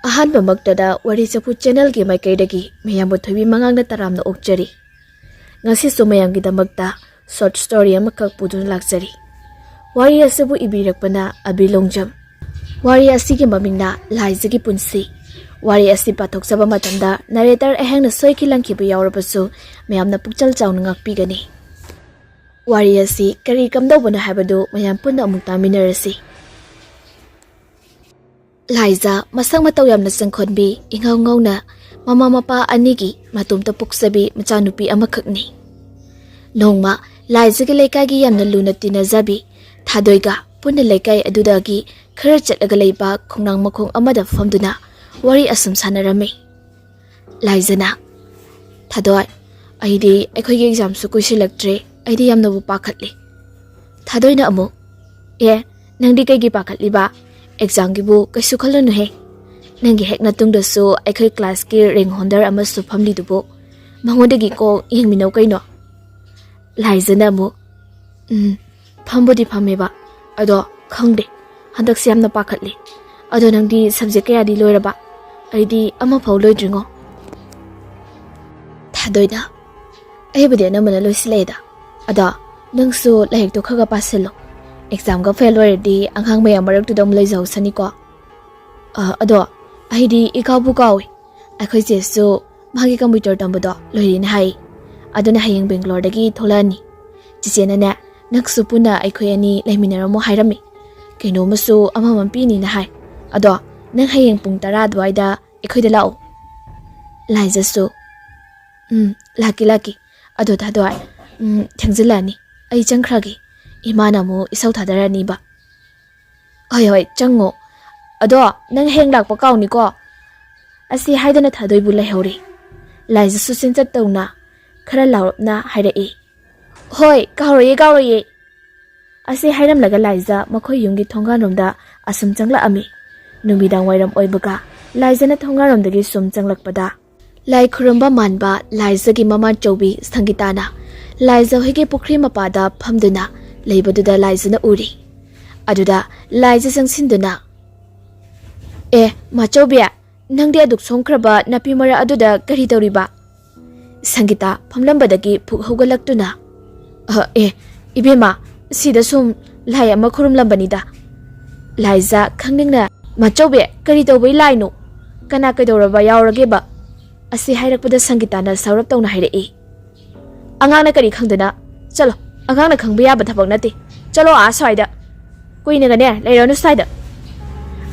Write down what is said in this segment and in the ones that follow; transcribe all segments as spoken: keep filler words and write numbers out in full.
ꯑꯍꯥꯟꯕꯃꯛꯇꯗ ꯋꯥꯔꯤ ꯆꯐꯨ ꯆꯦꯅꯦꯜꯒꯤ ꯃꯥꯏꯀꯩꯗꯒꯤ ꯃꯌꯥꯝꯕꯨ ꯊꯣꯏꯕꯤ ꯃꯉꯥꯡꯅ ꯇꯔꯥꯝꯅ ꯑꯣꯛꯆꯔꯤ꯫ ꯉꯁꯤꯁꯨ ꯃꯌꯥꯝꯒꯤꯗꯃꯛꯇ ꯁꯣꯔꯠ ꯁ꯭ꯇꯣꯔꯤ ꯑꯃꯈꯛ ꯄꯨꯗꯨꯅ ꯂꯥꯛꯆꯔꯤ꯫ ꯋꯥꯔꯤ ꯑꯁꯤꯕꯨ ꯏꯕꯤꯔꯛꯄꯅ ꯑꯕꯤ ꯂꯣꯡꯖꯝ꯫ ꯋꯥꯔꯤ ꯑꯁꯤꯒꯤ ꯃꯃꯤꯡꯅ ꯂꯥꯏꯖꯒꯤ ꯄꯨꯟꯁꯤ꯫ ꯋꯥꯔꯤ ꯑꯁꯤ ꯄꯥꯊꯣꯛꯆꯕ ꯃꯇꯝꯗ ꯅꯔꯦꯇꯔ ꯑꯩꯍꯥꯛꯅ ꯁꯣꯏꯈꯤ ꯂꯥꯟꯈꯤꯕ ꯌꯥꯎꯔꯕꯁꯨ ꯃꯌꯥꯝꯅ ꯄꯨꯛꯆꯦꯜ ꯆꯥꯎꯅ ꯉꯥꯛꯄꯤꯒꯅꯤ꯫ ꯋꯥꯔꯤ ꯑꯁꯤ ꯀꯔꯤ ꯀꯝꯗꯧꯕꯅꯣ ꯍꯥꯏꯕꯗꯨ ꯃꯌꯥꯝ ꯄꯨꯟꯅ ꯑꯃꯨꯛ ꯇꯥꯃꯤꯟꯅꯔꯁꯤ꯫ ꯂꯥꯏꯖ ꯃꯁꯛ ꯃꯇꯧ ꯌꯥꯝꯅ ꯆꯪꯈꯣꯟꯕꯤ, ꯏꯉꯧ ꯉꯧꯅ ꯃꯃꯥ ꯃꯄꯥ ꯑꯅꯤꯒꯤ ꯃꯇꯣꯝꯇ ꯄꯣꯛꯆꯕꯤ ꯃꯆꯥꯅꯨꯄꯤ ꯑꯃꯈꯛꯅꯤ꯫ ꯅꯣꯡꯃ ꯂꯥꯏꯖꯒꯤ ꯂꯩꯀꯥꯏꯒꯤ ꯌꯥꯝꯅ ꯂꯨꯅ ꯇꯤꯟꯅꯖꯕꯤ ꯊꯥꯗꯣꯏꯒ ꯄꯨꯟꯅ ꯂꯩꯀꯥꯏ ꯑꯗꯨꯗꯒꯤ ꯈꯔ ꯆꯠꯂꯒ ꯂꯩꯕ ꯈꯣꯡꯅꯥꯡ ꯃꯈꯣꯡ ꯑꯃꯗ ꯐꯝꯗꯨꯅ ꯋꯥꯔꯤ ꯑꯁꯨꯝ ꯁꯥꯟꯅꯔꯝꯃꯤ꯫ ꯂꯥꯏꯖꯅ, "ꯊꯥꯗꯣꯏ, ꯑꯩꯗꯤ ꯑꯩꯈꯣꯏꯒꯤ ꯑꯦꯛꯖꯥꯝꯁꯨ ꯀꯨꯏꯁꯤꯜꯂꯛꯇ꯭ꯔꯦ, ꯑꯩꯗꯤ ꯌꯥꯝꯅꯕꯨ ꯄꯥꯈꯠꯂꯦ꯫" ꯊꯥꯗꯣꯏꯅ ꯑꯃꯨꯛ, "ꯑꯦ, ꯅꯪꯗꯤ ꯀꯩꯒꯤ ꯄꯥꯈꯠꯂꯤꯕ? ꯑꯦꯛꯖꯥꯝꯒꯤꯕꯨ ꯀꯩꯁꯨ ꯈꯜꯂꯨꯅꯨꯍꯦ꯫ ꯅꯪꯒꯤ ꯍꯦꯛ ꯅꯇꯨꯡꯗꯁꯨ ꯑꯩꯈꯣꯏ ꯀ꯭ꯂꯥꯁꯀꯤ ꯔꯦꯡ ꯍꯣꯜꯗꯔ ꯑꯃꯁꯨ ꯐꯝꯂꯤꯗꯨꯕꯨ, ꯃꯉꯣꯟꯗꯒꯤ ꯀꯣꯛ ꯌꯦꯡꯃꯤꯟꯅꯧ ꯀꯩꯅꯣ꯫" ꯂꯥꯏꯖꯅ ꯑꯃꯨꯛ, "ꯎꯝ, ꯐꯝꯕꯨꯗꯤ ꯐꯝꯃꯦꯕ, ꯑꯗꯣ ꯈꯪꯗꯦ, ꯍꯟꯗꯛꯁꯦ ꯌꯥꯝꯅ ꯄꯥꯈꯠꯂꯦ꯫ ꯑꯗꯣ ꯅꯪꯗꯤ ꯁꯕꯖꯦꯛ ꯀꯌꯥꯗꯤ ꯂꯣꯏꯔꯕ? ꯑꯩꯗꯤ ꯑꯃꯐꯥꯎ ꯂꯣꯏꯗ꯭ꯔꯤꯉꯣ꯫" ꯊꯥꯗꯣꯏꯅ, "ꯑꯩꯕꯨꯗꯤ ꯑꯅꯝꯕꯅ ꯂꯣꯏꯁꯤꯜꯂꯛꯑꯦꯗ꯫ ꯑꯗꯣ ꯅꯪꯁꯨ ꯂꯥꯏꯔꯤꯛꯇꯣ ꯈꯔ ꯈꯔ ꯄꯥꯁꯤꯜꯂꯣ꯫ ꯑꯦꯛꯖꯥꯝꯒ ꯐꯦꯜ ꯑꯣꯏꯔꯗꯤ ꯑꯉꯥꯡ ꯃꯌꯥꯝ ꯃꯔꯛꯇꯨꯗ ꯑꯃꯨꯛ ꯂꯩꯖꯍꯧꯁꯅꯤꯀꯣ꯫ ꯑ, ꯑꯗꯣ ꯑꯩꯗꯤ ꯏꯀꯥꯎꯕꯨ ꯀꯥꯎꯏ꯫ ꯑꯩꯈꯣꯏ ꯆꯦꯁꯨ ꯃꯥꯒꯤ ꯀꯝꯄ꯭ꯌꯨꯇꯔ ꯇꯝꯕꯗꯣ ꯂꯣꯏꯔꯦꯅ ꯍꯥꯏ꯫ ꯑꯗꯨꯅ ꯍꯌꯦꯡ ꯕꯦꯡꯒ꯭ꯂꯣꯔꯗꯒꯤ ꯊꯣꯛꯂꯛꯑꯅꯤ꯫ ꯆꯦꯆꯦꯅꯅꯦ, ꯅꯪꯁꯨ ꯄꯨꯟꯅ ꯑꯩꯈꯣꯏ ꯑꯅꯤ ꯂꯩꯃꯤꯟꯅꯔꯝꯃꯣ ꯍꯥꯏꯔꯝꯃꯤ꯫ ꯀꯩꯅꯣꯝꯃꯁꯨ ꯑꯃꯃꯝ ꯄꯤꯅꯤꯅ ꯍꯥꯏ꯫ ꯑꯗꯣ ꯅꯪ ꯍꯌꯦꯡ ꯄꯨꯡ ꯇꯔꯥ ꯑꯗꯨꯋꯥꯏꯗ ꯑꯩꯈꯣꯏꯗ ꯂꯥꯛꯑꯣ꯫" ꯂꯥꯏꯖꯁꯨ, "ꯎꯝ, ꯂꯥꯛꯀꯦ, ꯂꯥꯛꯀꯦ꯫ ꯑꯗꯣ ꯊꯥꯗꯣꯏ, ꯎꯝ, ꯊꯦꯡꯖꯤꯜꯂꯛꯑꯅꯤ꯫ ꯑꯩ ꯆꯪꯈ꯭ꯔꯒꯦ꯫ ꯏꯃꯥꯅ ꯑꯃꯨꯛ ꯏꯁꯧ ꯊꯥꯗꯔꯛꯑꯅꯤꯕ꯫" "ꯍꯣꯏ, ꯍꯣꯏ, ꯆꯪꯉꯣ꯫ ꯑꯗꯣ ꯅꯪ ꯍꯌꯦꯡ ꯂꯥꯛꯄ ꯀꯥꯎꯅꯤꯀꯣ꯫" ꯑꯁꯤ ꯍꯥꯏꯗꯅ ꯊꯥꯗꯣꯏꯕꯨ ꯂꯩꯍꯧꯔꯦ꯫ ꯂꯥꯏꯖꯁꯨ ꯆꯤꯟꯆꯠ ꯇꯧꯅ ꯈꯔ ꯂꯥꯎꯔꯞꯅ ꯍꯥꯏꯔꯛꯏ, "ꯍꯣꯏ, ꯀꯥꯎꯔꯣꯏꯌꯦ, ꯀꯥꯎꯔꯣꯏꯌꯦ꯫" ꯑꯁꯤ ꯍꯥꯏꯔꯝꯂꯒ ꯂꯥꯏꯖ ꯃꯈꯣꯏ ꯌꯨꯝꯒꯤ ꯊꯣꯡꯒꯥꯟꯔꯣꯝꯗ ꯑꯁꯨꯝ ꯆꯪꯂꯛꯑꯝꯃꯤ꯫ ꯅꯨꯃꯤꯗꯥꯡ ꯋꯥꯏꯔꯝ ꯑꯣꯏꯕꯒ ꯂꯥꯏꯖꯅ ꯊꯣꯡꯒꯥꯟꯔꯣꯝꯗꯒꯤ ꯁꯨꯝ ꯆꯪꯂꯛꯄꯗ, ꯂꯥꯏ ꯈꯨꯔꯨꯝꯕ ꯃꯥꯟꯕ ꯂꯥꯏꯖꯒꯤ ꯃꯃꯥꯆꯧꯕꯤ ꯁꯪꯒꯤꯇꯥꯅ ꯂꯥꯏꯖ ꯍꯣꯏꯒꯤ ꯄꯨꯈ꯭ꯔꯤ ꯃꯄꯥꯗ ꯐꯝꯗꯨꯅ ꯂꯩꯕꯗꯨꯗ ꯂꯥꯏꯖꯅ ꯎꯔꯤ꯫ ꯑꯗꯨꯗ ꯂꯥꯏꯖ ꯆꯪꯁꯤꯟꯗꯨꯅ, ꯑꯦ, ꯃꯥꯆꯧꯕꯤ, ꯅꯪꯗꯤ ꯑꯗꯨꯛ ꯁꯣꯝꯈ꯭ꯔꯕ ꯅꯥꯄꯤ ꯃꯔꯛ ꯑꯗꯨꯗ ꯀꯔꯤ ꯇꯧꯔꯤꯕ? ꯁꯪꯒꯤꯇꯥ ꯐꯝꯂꯝꯕꯗꯒꯤ ꯐꯨꯛ ꯍꯧꯒꯠꯂꯛꯇꯨꯅ, "ꯑ, ꯑꯦ, ꯏꯕꯦꯝꯃ, ꯁꯤꯗ ꯁꯨꯝ ꯂꯥꯏ ꯑꯃ ꯈꯨꯔꯨꯝꯂꯝꯕꯅꯤꯗ꯫" ꯂꯥꯏꯖ ꯈꯪꯅꯤꯡꯅ, "ꯃꯥꯆꯧꯕꯤ, ꯀꯔꯤ ꯇꯧꯕꯩ ꯂꯥꯏꯅꯣ? ꯀꯅꯥ ꯀꯩꯗꯧꯔꯕ ꯌꯥꯎꯔꯒꯦꯕ?" ꯑꯁꯤ ꯍꯥꯏꯔꯛꯄꯗ ꯁꯪꯒꯤꯇꯥꯅ ꯁꯥꯎꯔꯞ ꯇꯧꯅ ꯍꯥꯏꯔꯛꯏ, "ꯑꯉꯥꯡꯅ ꯀꯔꯤ ꯈꯪꯗꯅ? ꯆꯠꯂꯣ, ꯑꯉꯥꯡꯅ ꯈꯪꯕ ꯌꯥꯕ ꯊꯕꯛ ꯅꯠꯇꯦ꯫ ꯆꯠꯂꯣ ꯑꯥ ꯁ꯭ꯋꯥꯏꯗ꯫ ꯀꯨꯏꯅꯒꯅꯦ ꯂꯩꯔꯅꯨ ꯁ꯭ꯋꯥꯏꯗ꯫"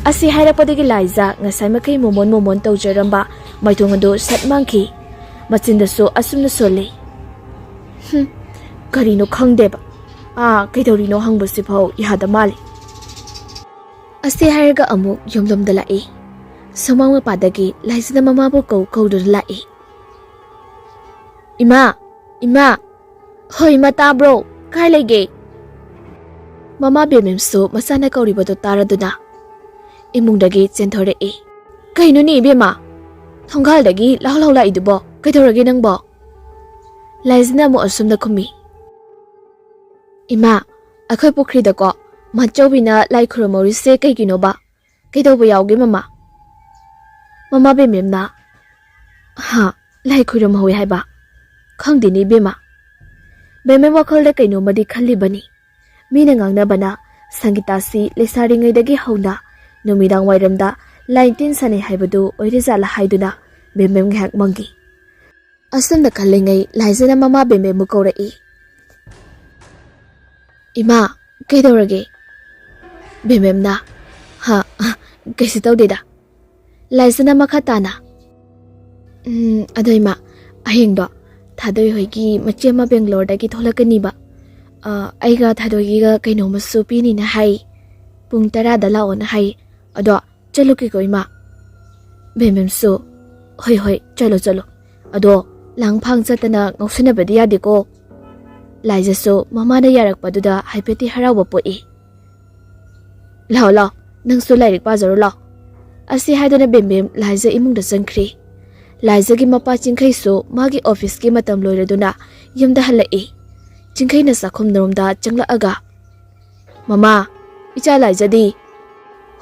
ꯑꯁꯤ ꯍꯥꯏꯔꯛꯄꯗꯒꯤ ꯂꯥꯏꯖ ꯉꯁꯥꯏ ꯃꯈꯩ ꯃꯣꯃꯣꯟ ꯃꯣꯃꯣꯟ ꯇꯧꯖꯔꯝꯕ ꯃꯥꯏꯊꯣꯡ ꯑꯗꯨ ꯁꯠ ꯃꯥꯡꯈꯤ꯫ ꯃꯆꯤꯟꯗꯁꯨ ꯑꯁꯨꯝꯅ ꯁꯣꯜꯂꯤ, "ꯍꯨꯝ, ꯀꯔꯤꯅꯣ ꯈꯪꯗꯦꯕ꯫ ꯑꯥ, ꯀꯩꯗꯧꯔꯤꯅꯣ ꯍꯪꯕꯁꯤꯐꯥꯎ ꯌꯥꯗ ꯃꯥꯜꯂꯤ꯫" ꯑꯁꯤ ꯍꯥꯏꯔꯒ ꯑꯃꯨꯛ ꯌꯨꯝꯂꯣꯝꯗ ꯂꯥꯛꯏ꯫ ꯁꯨꯃꯥꯡ ꯃꯄꯥꯗꯒꯤ ꯂꯥꯏꯖꯅ ꯃꯃꯥꯕꯨ ꯀꯧ ꯀꯧꯗꯨꯅ ꯂꯥꯛꯏ꯫ "ꯏꯃꯥ! ꯏꯃꯥ! ꯍꯣꯏ, ꯏꯃꯥ, ꯇꯥꯕ꯭ꯔꯣ? ꯀꯥꯏ ꯂꯩꯒꯦ?" ꯃꯃꯥ ꯕꯦꯃꯦꯝꯁꯨ ꯃꯆꯥꯅ ꯀꯧꯔꯤꯕꯗꯨ ꯇꯥꯔꯗꯨꯅ ꯏꯃꯨꯡꯗꯒꯤ ꯆꯦꯟꯊꯣꯔꯛꯏ꯫ "ꯀꯩꯅꯣꯅꯦ ꯏꯕꯦꯝꯃ? ꯊꯣꯡꯒꯥꯜꯗꯒꯤ ꯂꯥꯎ ꯂꯥꯎ ꯂꯥꯛꯏꯗꯨꯕꯣ? ꯀꯩꯗꯧꯔꯒꯦ ꯅꯪꯕꯣ?" ꯂꯥꯏꯖꯅ ꯑꯃꯨꯛ ꯑꯁꯨꯝꯅ ꯈꯨꯝꯃꯤ, "ꯏꯃꯥ, ꯑꯩꯈꯣꯏ ꯄꯨꯈ꯭ꯔꯤꯗꯀꯣ ꯃꯥꯆꯧꯕꯤꯅ ꯂꯥꯏ ꯈꯨꯔꯨꯝꯍꯧꯔꯤꯁꯦ ꯀꯩꯒꯤꯅꯣꯕ? ꯀꯩꯗꯧꯕ ꯌꯥꯎꯒꯦ ꯃꯃꯥ?" ꯃꯃꯥ ꯕꯦꯃꯦꯝꯅ, "ꯍꯥ, ꯂꯥꯏ ꯈꯨꯔꯨꯝꯍꯧꯋꯤ ꯍꯥꯏꯕ? ꯈꯪꯗꯦꯅꯦ ꯏꯕꯦꯝꯃ꯫" ꯕꯦꯃꯦꯝ ꯋꯥꯈꯜꯗ ꯀꯩꯅꯣꯝꯃꯗꯤ ꯈꯜꯂꯤꯕꯅꯤ꯫ ꯃꯤꯅ ꯉꯥꯡꯅꯕꯅ ꯁꯪꯒꯤꯇꯥꯁꯤ ꯂꯩꯁꯥꯔꯤꯉꯩꯗꯒꯤ ꯍꯧꯅ ꯅꯨꯃꯤꯗꯥꯡ ꯋꯥꯏꯔꯝꯗ ꯂꯥꯏ ꯇꯤꯟ ꯁꯥꯟꯅꯩ ꯍꯥꯏꯕꯗꯨ ꯑꯣꯏꯔꯖꯥꯠꯂ ꯍꯥꯏꯗꯨꯅ ꯕꯦꯃꯦꯝ ꯉꯥꯏꯍꯥꯛ ꯃꯪꯈꯤ꯫ ꯑꯁꯨꯝꯅ ꯈꯜꯂꯤꯉꯩ ꯂꯥꯏꯖꯅ ꯃꯃꯥ ꯕꯦꯃꯦꯝꯕꯨ ꯀꯧꯔꯛꯏ꯫ "ꯏꯃꯥ, ꯀꯩꯗꯧꯔꯒꯦ?" ꯕꯦꯃꯦꯝꯅ, "ꯍꯥ, ꯀꯩꯁꯨ ꯇꯧꯗꯦꯗ꯫" ꯂꯥꯏꯖꯅ ꯃꯈꯥ ꯇꯥꯅ, "ꯎꯝ, ꯑꯗꯣ ꯏꯃꯥ, ꯍꯌꯦꯡꯗꯣ ꯊꯥꯗꯣꯏ ꯍꯣꯏꯒꯤ ꯃꯆꯦ ꯑꯃ ꯕꯦꯡꯒ꯭ꯂꯣꯔꯗꯒꯤ ꯊꯣꯛꯂꯛꯀꯅꯤꯕ꯫ ꯑ, ꯑꯩꯒ ꯊꯥꯗꯣꯏꯒꯤꯒ ꯀꯩꯅꯣꯝꯃꯁꯨ ꯄꯤꯅꯤꯅ ꯍꯥꯏ꯫ ꯄꯨꯡ ꯇꯔꯥꯗ ꯂꯥꯛꯑꯣꯅ ꯍꯥꯏ꯫ ꯑꯗꯣ ꯆꯠꯂꯨꯀꯦꯀꯣ ꯏꯃꯥ꯫" ꯕꯦꯝꯕꯦꯝꯁꯨ, "ꯍꯣꯏ, ꯍꯣꯏ, ꯆꯠꯂꯣ, ꯆꯠꯂꯣ꯫ ꯑꯗꯣ ꯂꯥꯡꯐꯥꯡ ꯆꯠꯇꯅ ꯉꯥꯎꯁꯟꯅꯕꯗꯤ ꯌꯥꯗꯦꯀꯣ꯫" ꯂꯥꯏꯖꯁꯨ ꯃꯃꯥꯅ ꯌꯥꯔꯛꯄꯗꯨꯗ ꯍꯥꯏꯐꯦꯠꯇꯤ ꯍꯔꯥꯎꯕ ꯄꯣꯛꯏ꯫ "ꯂꯥꯛꯑꯣ, ꯂꯥꯛꯑꯣ, ꯅꯪꯁꯨ ꯂꯥꯏꯔꯤꯛ ꯄꯥꯖꯔꯣ, ꯂꯥꯛꯑꯣ꯫" ꯑꯁꯤ ꯍꯥꯏꯗꯨꯅ ꯕꯦꯝꯕꯦꯝ ꯂꯥꯏꯖ ꯏꯃꯨꯡꯗ ꯆꯪꯈ꯭ꯔꯤ꯫ ꯂꯥꯏꯖꯒꯤ ꯃꯄꯥ ꯆꯤꯡꯈꯩꯁꯨ ꯃꯥꯒꯤ ꯑꯣꯐꯤꯁꯀꯤ ꯃꯇꯝ ꯂꯣꯏꯔꯗꯨꯅ ꯌꯨꯝꯗ ꯍꯜꯂꯛꯏ꯫ ꯆꯤꯡꯈꯩꯅ ꯆꯥꯛꯈꯨꯝꯔꯣꯝꯗ ꯆꯪꯂꯛꯑꯒ, "ꯃꯃꯥ, ꯏꯆꯥ ꯂꯥꯏꯖꯗꯤ?"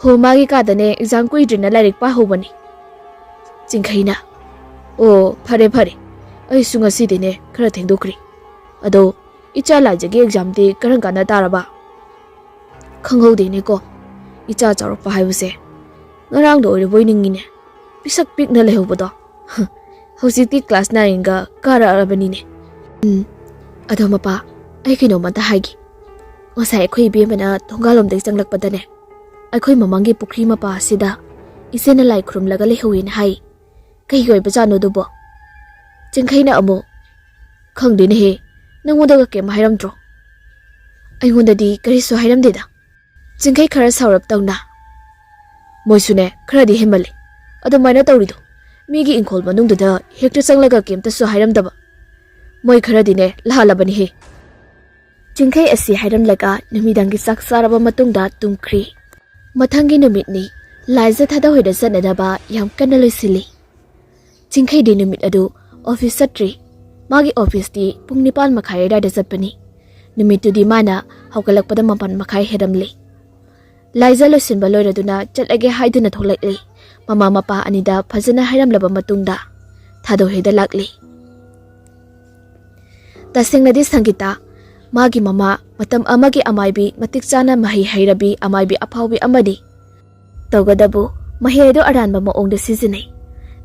ꯍꯣ, ꯃꯥꯒꯤ ꯀꯥꯗꯅꯦ ꯑꯦꯛꯖꯥꯝ ꯀꯨꯏꯗ꯭ꯔꯤꯅ ꯂꯥꯏꯔꯤꯛ ꯄꯥꯍꯧꯕꯅꯤ꯫ ꯆꯤꯡꯈꯩꯅ, "ꯑꯣ, ꯐꯔꯦ ꯐꯔꯦ, ꯑꯩꯁꯨ ꯉꯁꯤꯗꯤꯅꯦ ꯈꯔ ꯊꯦꯡꯗꯣꯛꯈ꯭ꯔꯦ꯫ ꯑꯗꯣ ꯏꯆꯥ ꯂꯥꯏꯖꯒꯤ ꯑꯦꯛꯖꯥꯝꯗꯤ ꯀꯔꯝ ꯀꯥꯟꯗ ꯇꯥꯔꯕ?" "ꯈꯪꯍꯧꯗꯦꯅꯦꯀꯣ, ꯏꯆꯥ ꯆꯥꯎꯔꯛꯄ ꯍꯥꯏꯕꯁꯦ꯫ ꯉꯔꯥꯡꯗ ꯑꯣꯏꯔꯕꯣꯏ ꯅꯤꯡꯉꯤꯅꯦ, ꯄꯤꯁꯛ ꯄꯤꯛꯅ ꯂꯩꯍꯧꯕꯗꯣ꯫ ꯍꯧꯖꯤꯛꯇꯤ ꯀ꯭ꯂꯥꯁ ꯅꯥꯏꯟꯒ ꯀꯥꯔꯛꯑꯕꯅꯤꯅꯦ꯫ ꯎꯝ, ꯑꯗꯣ ꯃꯄꯥ, ꯑꯩ ꯀꯩꯅꯣꯝꯃꯇ ꯍꯥꯏꯒꯦ꯫ ꯉꯁꯥꯏ ꯑꯩꯈꯣꯏ ꯏꯕꯦꯝꯃꯅ ꯊꯣꯡꯒꯥꯜꯂꯣꯝꯗꯒꯤ ꯆꯪꯂꯛꯄꯗꯅꯦ, ꯑꯩꯈꯣꯏ ꯃꯃꯥꯡꯒꯤ ꯄꯨꯈ꯭ꯔꯤ ꯃꯄꯥ ꯑꯁꯤꯗ ꯏꯆꯦꯅ ꯂꯥꯏ ꯈꯨꯔꯨꯝꯂꯒ ꯂꯩꯍꯧꯋꯦꯅ ꯍꯥꯏ꯫ ꯀꯩꯒꯤ ꯑꯣꯏꯕꯖꯥꯠꯅꯣ ꯑꯗꯨꯕꯣ?" ꯆꯤꯡꯈꯩꯅ ꯑꯃꯨꯛ, "ꯈꯪꯗꯦꯅꯦꯍꯦ, ꯅꯪꯉꯣꯟꯗꯒ ꯀꯩꯝ ꯍꯥꯏꯔꯝꯗ꯭ꯔꯣ?" "ꯑꯩꯉꯣꯟꯗꯗꯤ ꯀꯔꯤꯁꯨ ꯍꯥꯏꯔꯝꯗꯦꯗ꯫" ꯆꯤꯡꯈꯩ ꯈꯔ ꯁꯥꯎꯔꯞ ꯇꯧꯅ, "ꯃꯣꯏꯁꯨꯅꯦ ꯈꯔꯗꯤ ꯍꯦꯟꯃꯜꯂꯦ꯫ ꯑꯗꯨꯃꯥꯏꯅ ꯇꯧꯔꯤꯗꯣ, ꯃꯤꯒꯤ ꯏꯪꯈꯣꯜ ꯃꯅꯨꯡꯗꯨꯗ ꯍꯦꯛꯇ ꯆꯪꯂꯒ ꯀꯩꯝꯇꯁꯨ ꯍꯥꯏꯔꯝꯗꯕ꯫ ꯃꯣꯏ ꯈꯔꯗꯤꯅꯦ ꯂꯥꯜꯂꯕꯅꯤꯍꯦ꯫" ꯆꯤꯡꯈꯩ ꯑꯁꯤ ꯍꯥꯏꯔꯝꯂꯒ ꯅꯨꯃꯤꯗꯥꯡꯒꯤ ꯆꯥꯛ ꯆꯥꯔꯕ ꯃꯇꯨꯡꯗ ꯇꯨꯝꯈ꯭ꯔꯤ꯫ ꯃꯊꯪꯒꯤ ꯅꯨꯃꯤꯠꯅꯤ꯫ ꯂꯥꯏꯖ ꯊꯥꯗ ꯍꯣꯏꯗ ꯆꯠꯅꯅꯕ ꯌꯥꯝ ꯀꯟꯅ ꯂꯣꯏꯁꯤꯜꯂꯤ꯫ ꯆꯤꯡꯈꯩꯗꯤ ꯅꯨꯃꯤꯠ ꯑꯗꯨ ꯑꯣꯐꯤꯁ ꯆꯠꯇ꯭ꯔꯤ꯫ ꯃꯥꯒꯤ ꯑꯣꯐꯤꯁꯇꯤ ꯄꯨꯡ ꯅꯤꯄꯥꯟ ꯃꯈꯥꯏ ꯑꯗꯨꯋꯥꯏꯗ ꯆꯠꯄꯅꯤ꯫ ꯅꯨꯃꯤꯠꯇꯨꯗꯤ ꯃꯥꯅ ꯍꯧꯒꯠꯂꯛꯄꯗ ꯃꯥꯄꯟ ꯃꯈꯥꯏ ꯍꯦꯜꯂꯝꯂꯤ꯫ ꯂꯥꯏꯖ ꯂꯣꯏꯁꯤꯟꯕ ꯂꯣꯏꯔꯗꯨꯅ ꯆꯠꯂꯒꯦ ꯍꯥꯏꯗꯨꯅ ꯊꯣꯛꯂꯛꯂꯤ꯫ ꯃꯃꯥ ꯃꯄꯥ ꯑꯅꯤꯗ ꯐꯖꯅ ꯍꯥꯏꯔꯝꯂꯕ ꯃꯇꯨꯡꯗ ꯊꯥꯗꯣꯏ ꯍꯣꯏꯗ ꯂꯥꯛꯂꯤ꯫ ꯇꯁꯦꯡꯅꯗꯤ ꯁꯪꯒꯤꯇꯥ, ꯃꯥꯒꯤ ꯃꯃꯥ ꯃꯇꯝ ꯑꯃꯒꯤ ꯑꯃꯥꯏꯕꯤ, ꯃꯇꯤꯛ ꯆꯥꯅ ꯃꯍꯩ ꯍꯩꯔꯕꯤ ꯑꯃꯥꯏꯕꯤ ꯑꯐꯥꯎꯕꯤ ꯑꯃꯅꯤ꯫ ꯇꯧꯒꯗꯕꯨ ꯃꯍꯩ ꯑꯗꯨ ꯑꯔꯥꯟꯕ ꯃꯑꯣꯡꯗ ꯁꯤꯖꯤꯟꯅꯩ꯫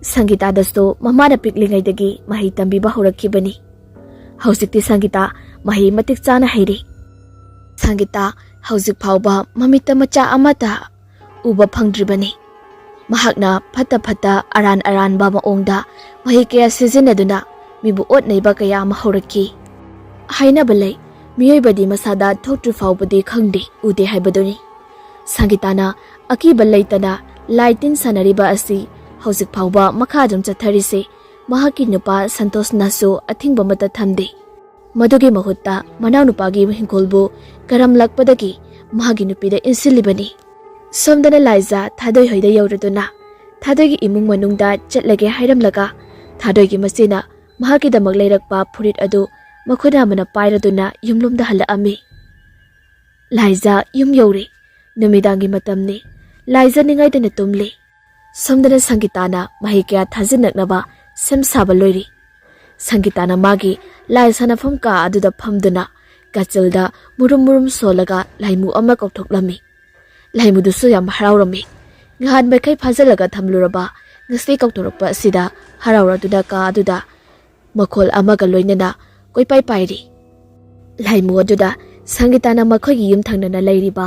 ꯁꯪꯒꯤꯇꯥꯗꯁꯨ ꯃꯃꯥꯅ ꯄꯤꯛꯂꯤꯉꯩꯗꯒꯤ ꯃꯍꯩ ꯇꯝꯕꯤꯕ ꯍꯧꯔꯛꯈꯤꯕꯅꯤ꯫ ꯍꯧꯖꯤꯛꯇꯤ ꯁꯪꯒꯤꯇꯥ ꯃꯍꯩ ꯃꯇꯤꯛ ꯆꯥꯅ ꯍꯩꯔꯤ꯫ ꯁꯪꯒꯤꯇꯥ ꯍꯧꯖꯤꯛ ꯐꯥꯎꯕ ꯃꯃꯤꯠꯇ ꯃꯆꯥ ꯑꯃꯠꯇ ꯎꯕ ꯐꯪꯗ꯭ꯔꯤꯕꯅꯤ꯫ ꯃꯍꯥꯛꯅ ꯐꯠꯇ ꯐꯠꯇ ꯑꯔꯥꯟ ꯑꯔꯥꯟꯕ ꯃꯑꯣꯡꯗ ꯃꯍꯩ ꯀꯌꯥ ꯁꯤꯖꯤꯟꯅꯗꯨꯅ ꯃꯤꯕꯨ ꯑꯣꯠ ꯅꯩꯕ ꯀꯌꯥ ꯑꯃ ꯍꯧꯔꯛꯈꯤ꯫ ꯍꯥꯏꯅꯕ ꯂꯩ, ꯃꯤꯑꯣꯏꯕꯗꯤ ꯃꯁꯥꯗ ꯊꯣꯛꯇ꯭ꯔꯤ ꯐꯥꯎꯕꯗꯤ ꯈꯪꯗꯦ, ꯎꯗꯦ ꯍꯥꯏꯕꯗꯨꯅꯤ꯫ ꯁꯪꯒꯤꯇꯥꯅ ꯑꯀꯤꯕ ꯂꯩꯇꯅ ꯂꯥꯏ ꯇꯤꯟ ꯁꯥꯟꯅꯔꯤꯕ ꯑꯁꯤ ꯍꯧꯖꯤꯛ ꯐꯥꯎꯕ ꯃꯈꯥ ꯑꯗꯨꯝ ꯆꯠꯊꯔꯤꯁꯦ ꯃꯍꯥꯛꯀꯤ ꯅꯨꯄꯥ ꯁꯟꯇꯣꯁꯅꯁꯨ ꯑꯊꯤꯡꯕ ꯑꯃꯠꯇ ꯊꯝꯗꯦ꯫ ꯃꯗꯨꯒꯤ ꯃꯍꯨꯠꯇ ꯃꯅꯥꯎꯅꯨꯄꯥꯒꯤ ꯍꯤꯡꯈꯣꯜꯕꯨ ꯀꯔꯝꯂꯛꯄꯗꯒꯤ ꯃꯍꯥꯛꯀꯤ ꯅꯨꯄꯤꯗ ꯏꯟꯁꯤꯜꯂꯤꯕꯅꯤ꯫ ꯁꯣꯝꯗꯅ ꯂꯥꯏꯖꯥ ꯊꯥꯗꯣꯏ ꯍꯣꯏꯗ ꯌꯧꯔꯗꯨꯅ ꯊꯥꯗꯣꯏꯒꯤ ꯏꯃꯨꯡ ꯃꯅꯨꯡꯗ ꯆꯠꯂꯒꯦ ꯍꯥꯏꯔꯝꯂꯒ ꯊꯥꯗꯣꯏꯒꯤ ꯃꯆꯦꯅ ꯃꯍꯥꯛꯀꯤꯗꯃꯛ ꯂꯩꯔꯛꯄ ꯐꯨꯔꯤꯠ ꯑꯗꯨ ꯃꯈꯨꯠ ꯑꯃꯅ ꯄꯥꯏꯔꯗꯨꯅ ꯌꯨꯝꯂꯣꯝꯗ ꯍꯜꯂꯛꯑꯝꯃꯤ꯫ ꯂꯥꯏꯖꯥ ꯌꯨꯝ ꯌꯧꯔꯦ꯫ ꯅꯨꯃꯤꯗꯥꯡꯒꯤ ꯃꯇꯝꯅꯤ꯫ ꯂꯥꯏꯖ ꯅꯤꯡꯉꯥꯏꯗꯅ ꯇꯨꯝꯂꯤ꯫ ꯁꯣꯝꯗꯅ ꯁꯪꯒꯤꯇꯥꯅ ꯃꯍꯩ ꯀꯌꯥ ꯊꯥꯖꯤꯟꯅꯛꯅꯕ ꯁꯦꯝ ꯁꯥꯕ ꯂꯣꯏꯔꯤ꯫ ꯁꯪꯒꯤꯇꯥꯅ ꯃꯥꯒꯤ ꯂꯥꯏ ꯁꯥꯟꯅꯐꯝ ꯀꯥ ꯑꯗꯨꯗ ꯐꯝꯗꯨꯅ ꯀꯥꯆꯤꯜꯗ ꯃꯨꯔꯨꯝ ꯃꯨꯔꯨꯝ ꯁꯣꯜꯂꯒ ꯂꯥꯏꯃꯨ ꯑꯃ ꯀꯧꯊꯣꯛꯂꯝꯃꯤ꯫ ꯂꯥꯏꯃꯨꯗꯨꯁꯨ ꯌꯥꯝ ꯍꯔꯥꯎꯔꯝꯃꯤ꯫ ꯉꯍꯥꯟ ꯃꯈꯩ ꯐꯥꯖꯤꯜꯂꯒ ꯊꯝꯂꯨꯔꯕ ꯉꯁꯤ ꯀꯧꯊꯣꯔꯛꯄ ꯑꯁꯤꯗ ꯍꯔꯥꯎꯔꯗꯨꯅ ꯀꯥ ꯑꯗꯨꯗ ꯃꯈꯣꯜ ꯑꯃꯒ ꯂꯣꯏꯅꯅ ꯀꯣꯏꯄꯥꯏ ꯄꯥꯏꯔꯤ꯫ ꯂꯥꯏꯃꯨ ꯑꯗꯨꯗ ꯁꯪꯒꯤꯇꯥꯅ ꯃꯈꯣꯏꯒꯤ ꯌꯨꯝ ꯊꯪꯅꯅ ꯂꯩꯔꯤꯕ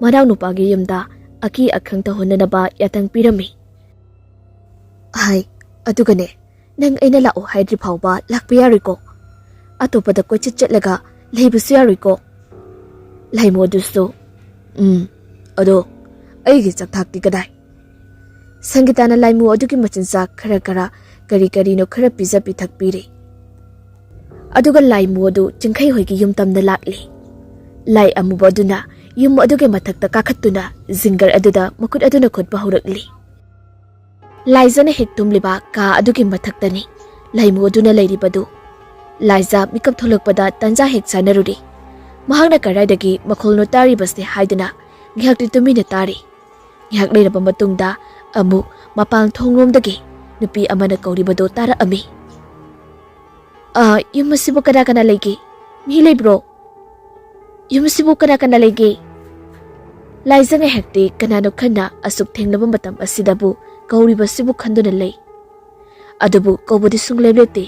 ꯃꯅꯥꯎꯅꯨꯄꯥꯒꯤ ꯌꯨꯝꯗ ꯑꯀꯤ ꯑꯈꯪ ꯇꯧꯍꯟꯅꯅꯕ ꯌꯥꯊꯪ ꯄꯤꯔꯝꯃꯤ꯫ ꯍꯥꯏ, ꯑꯗꯨꯒꯅꯦ, ꯅꯪ ꯑꯩꯅ ꯂꯥꯛꯑꯣ ꯍꯥꯏꯗ꯭ꯔꯤ ꯐꯥꯎꯕ ꯂꯥꯛꯄ ꯌꯥꯔꯣꯏꯀꯣ꯫ ꯑꯇꯣꯞꯄꯗ ꯀꯣꯏꯆꯠ ꯆꯠꯂꯒ ꯂꯩꯕꯁꯨ ꯌꯥꯔꯣꯏꯀꯣ꯫ ꯂꯥꯏꯃꯨ ꯑꯗꯨꯁꯨ, "ꯎꯝ, ꯑꯗꯣ ꯑꯩꯒꯤ ꯆꯥꯛꯊꯥꯛꯇꯤ ꯀꯗꯥꯏ?" ꯁꯪꯒꯤꯇꯥꯅ ꯂꯥꯏꯃꯨ ꯑꯗꯨꯒꯤ ꯃꯆꯤꯟꯖꯥꯛ ꯈꯔ ꯈꯔ, ꯀꯔꯤ ꯀꯔꯤꯅꯣ ꯈꯔ ꯄꯤꯖ ꯄꯤꯊꯛꯄꯤꯔꯦ꯫ ꯑꯗꯨꯒ ꯂꯥꯏꯃꯨ ꯑꯗꯨ ꯆꯤꯡꯈꯩ ꯍꯣꯏꯒꯤ ꯌꯨꯝ ꯇꯝꯅ ꯂꯥꯛꯂꯤ꯫ ꯂꯥꯏ ꯑꯃꯨꯕ ꯑꯗꯨꯅ ꯌꯨꯝ ꯑꯗꯨꯒꯤ ꯃꯊꯛꯇ ꯀꯥꯈꯠꯇꯨꯅ ꯖꯤꯡꯒꯔ ꯑꯗꯨꯗ ꯃꯈꯨꯠ ꯑꯗꯨꯅ ꯈꯨꯠꯄ ꯍꯧꯔꯛꯂꯤ꯫ ꯂꯥꯏꯖꯅ ꯍꯦꯛ ꯇꯨꯝꯂꯤꯕ ꯀꯥ ꯑꯗꯨꯒꯤ ꯃꯊꯛꯇꯅꯤ ꯂꯥꯏꯃꯨ ꯑꯗꯨꯅ ꯂꯩꯔꯤꯕꯗꯨ꯫ ꯂꯥꯏꯖ ꯃꯤꯀꯞ ꯊꯣꯛꯂꯛꯄꯗ ꯇꯟꯖꯥ ꯍꯦꯛ ꯆꯥꯅꯔꯨꯔꯦ꯫ ꯃꯍꯥꯛꯅ ꯀꯗꯥꯏꯗꯒꯤ ꯃꯈꯣꯜꯅꯣ ꯇꯥꯔꯤꯕꯁꯦ ꯍꯥꯏꯗꯨꯅ ꯉꯥꯏꯍꯥꯛꯇꯤ ꯇꯨꯃꯤꯟꯅ ꯇꯥꯔꯤ꯫ ꯉꯥꯏꯍꯥꯛ ꯂꯩꯔꯕ ꯃꯇꯨꯡꯗ ꯑꯃꯨꯛ ꯃꯄꯥꯟ ꯊꯣꯡꯂꯣꯝꯗꯒꯤ ꯅꯨꯄꯤ ꯑꯃꯅ ꯀꯧꯔꯤꯕꯗꯨ ꯇꯥꯔꯛꯑꯝꯃꯤ꯫ "ꯑ, ꯌꯨꯝ ꯑꯁꯤꯕꯨ ꯀꯅꯥ ꯀꯅꯥ ꯂꯩꯒꯦ? ꯃꯤ ꯂꯩꯕ꯭ꯔꯣ? ꯌꯨꯝ ꯑꯁꯤꯕꯨ ꯀꯅꯥ ꯀꯅꯥ ꯂꯩꯒꯦ?" ꯂꯥꯏꯖ ꯉꯥꯏꯍꯥꯛꯇꯤ ꯀꯅꯥꯅꯣ ꯈꯟꯅ ꯑꯁꯨꯛ ꯊꯦꯡꯂꯕ ꯃꯇꯝ ꯑꯁꯤꯗꯕꯨ ꯀꯧꯔꯤꯕꯁꯤꯕꯨ ꯈꯟꯗꯨꯅ ꯂꯩ꯫ ꯑꯗꯨꯕꯨ ꯀꯧꯕꯗꯤ ꯁꯨꯡꯂꯦꯞ ꯂꯦꯞꯇꯦ꯫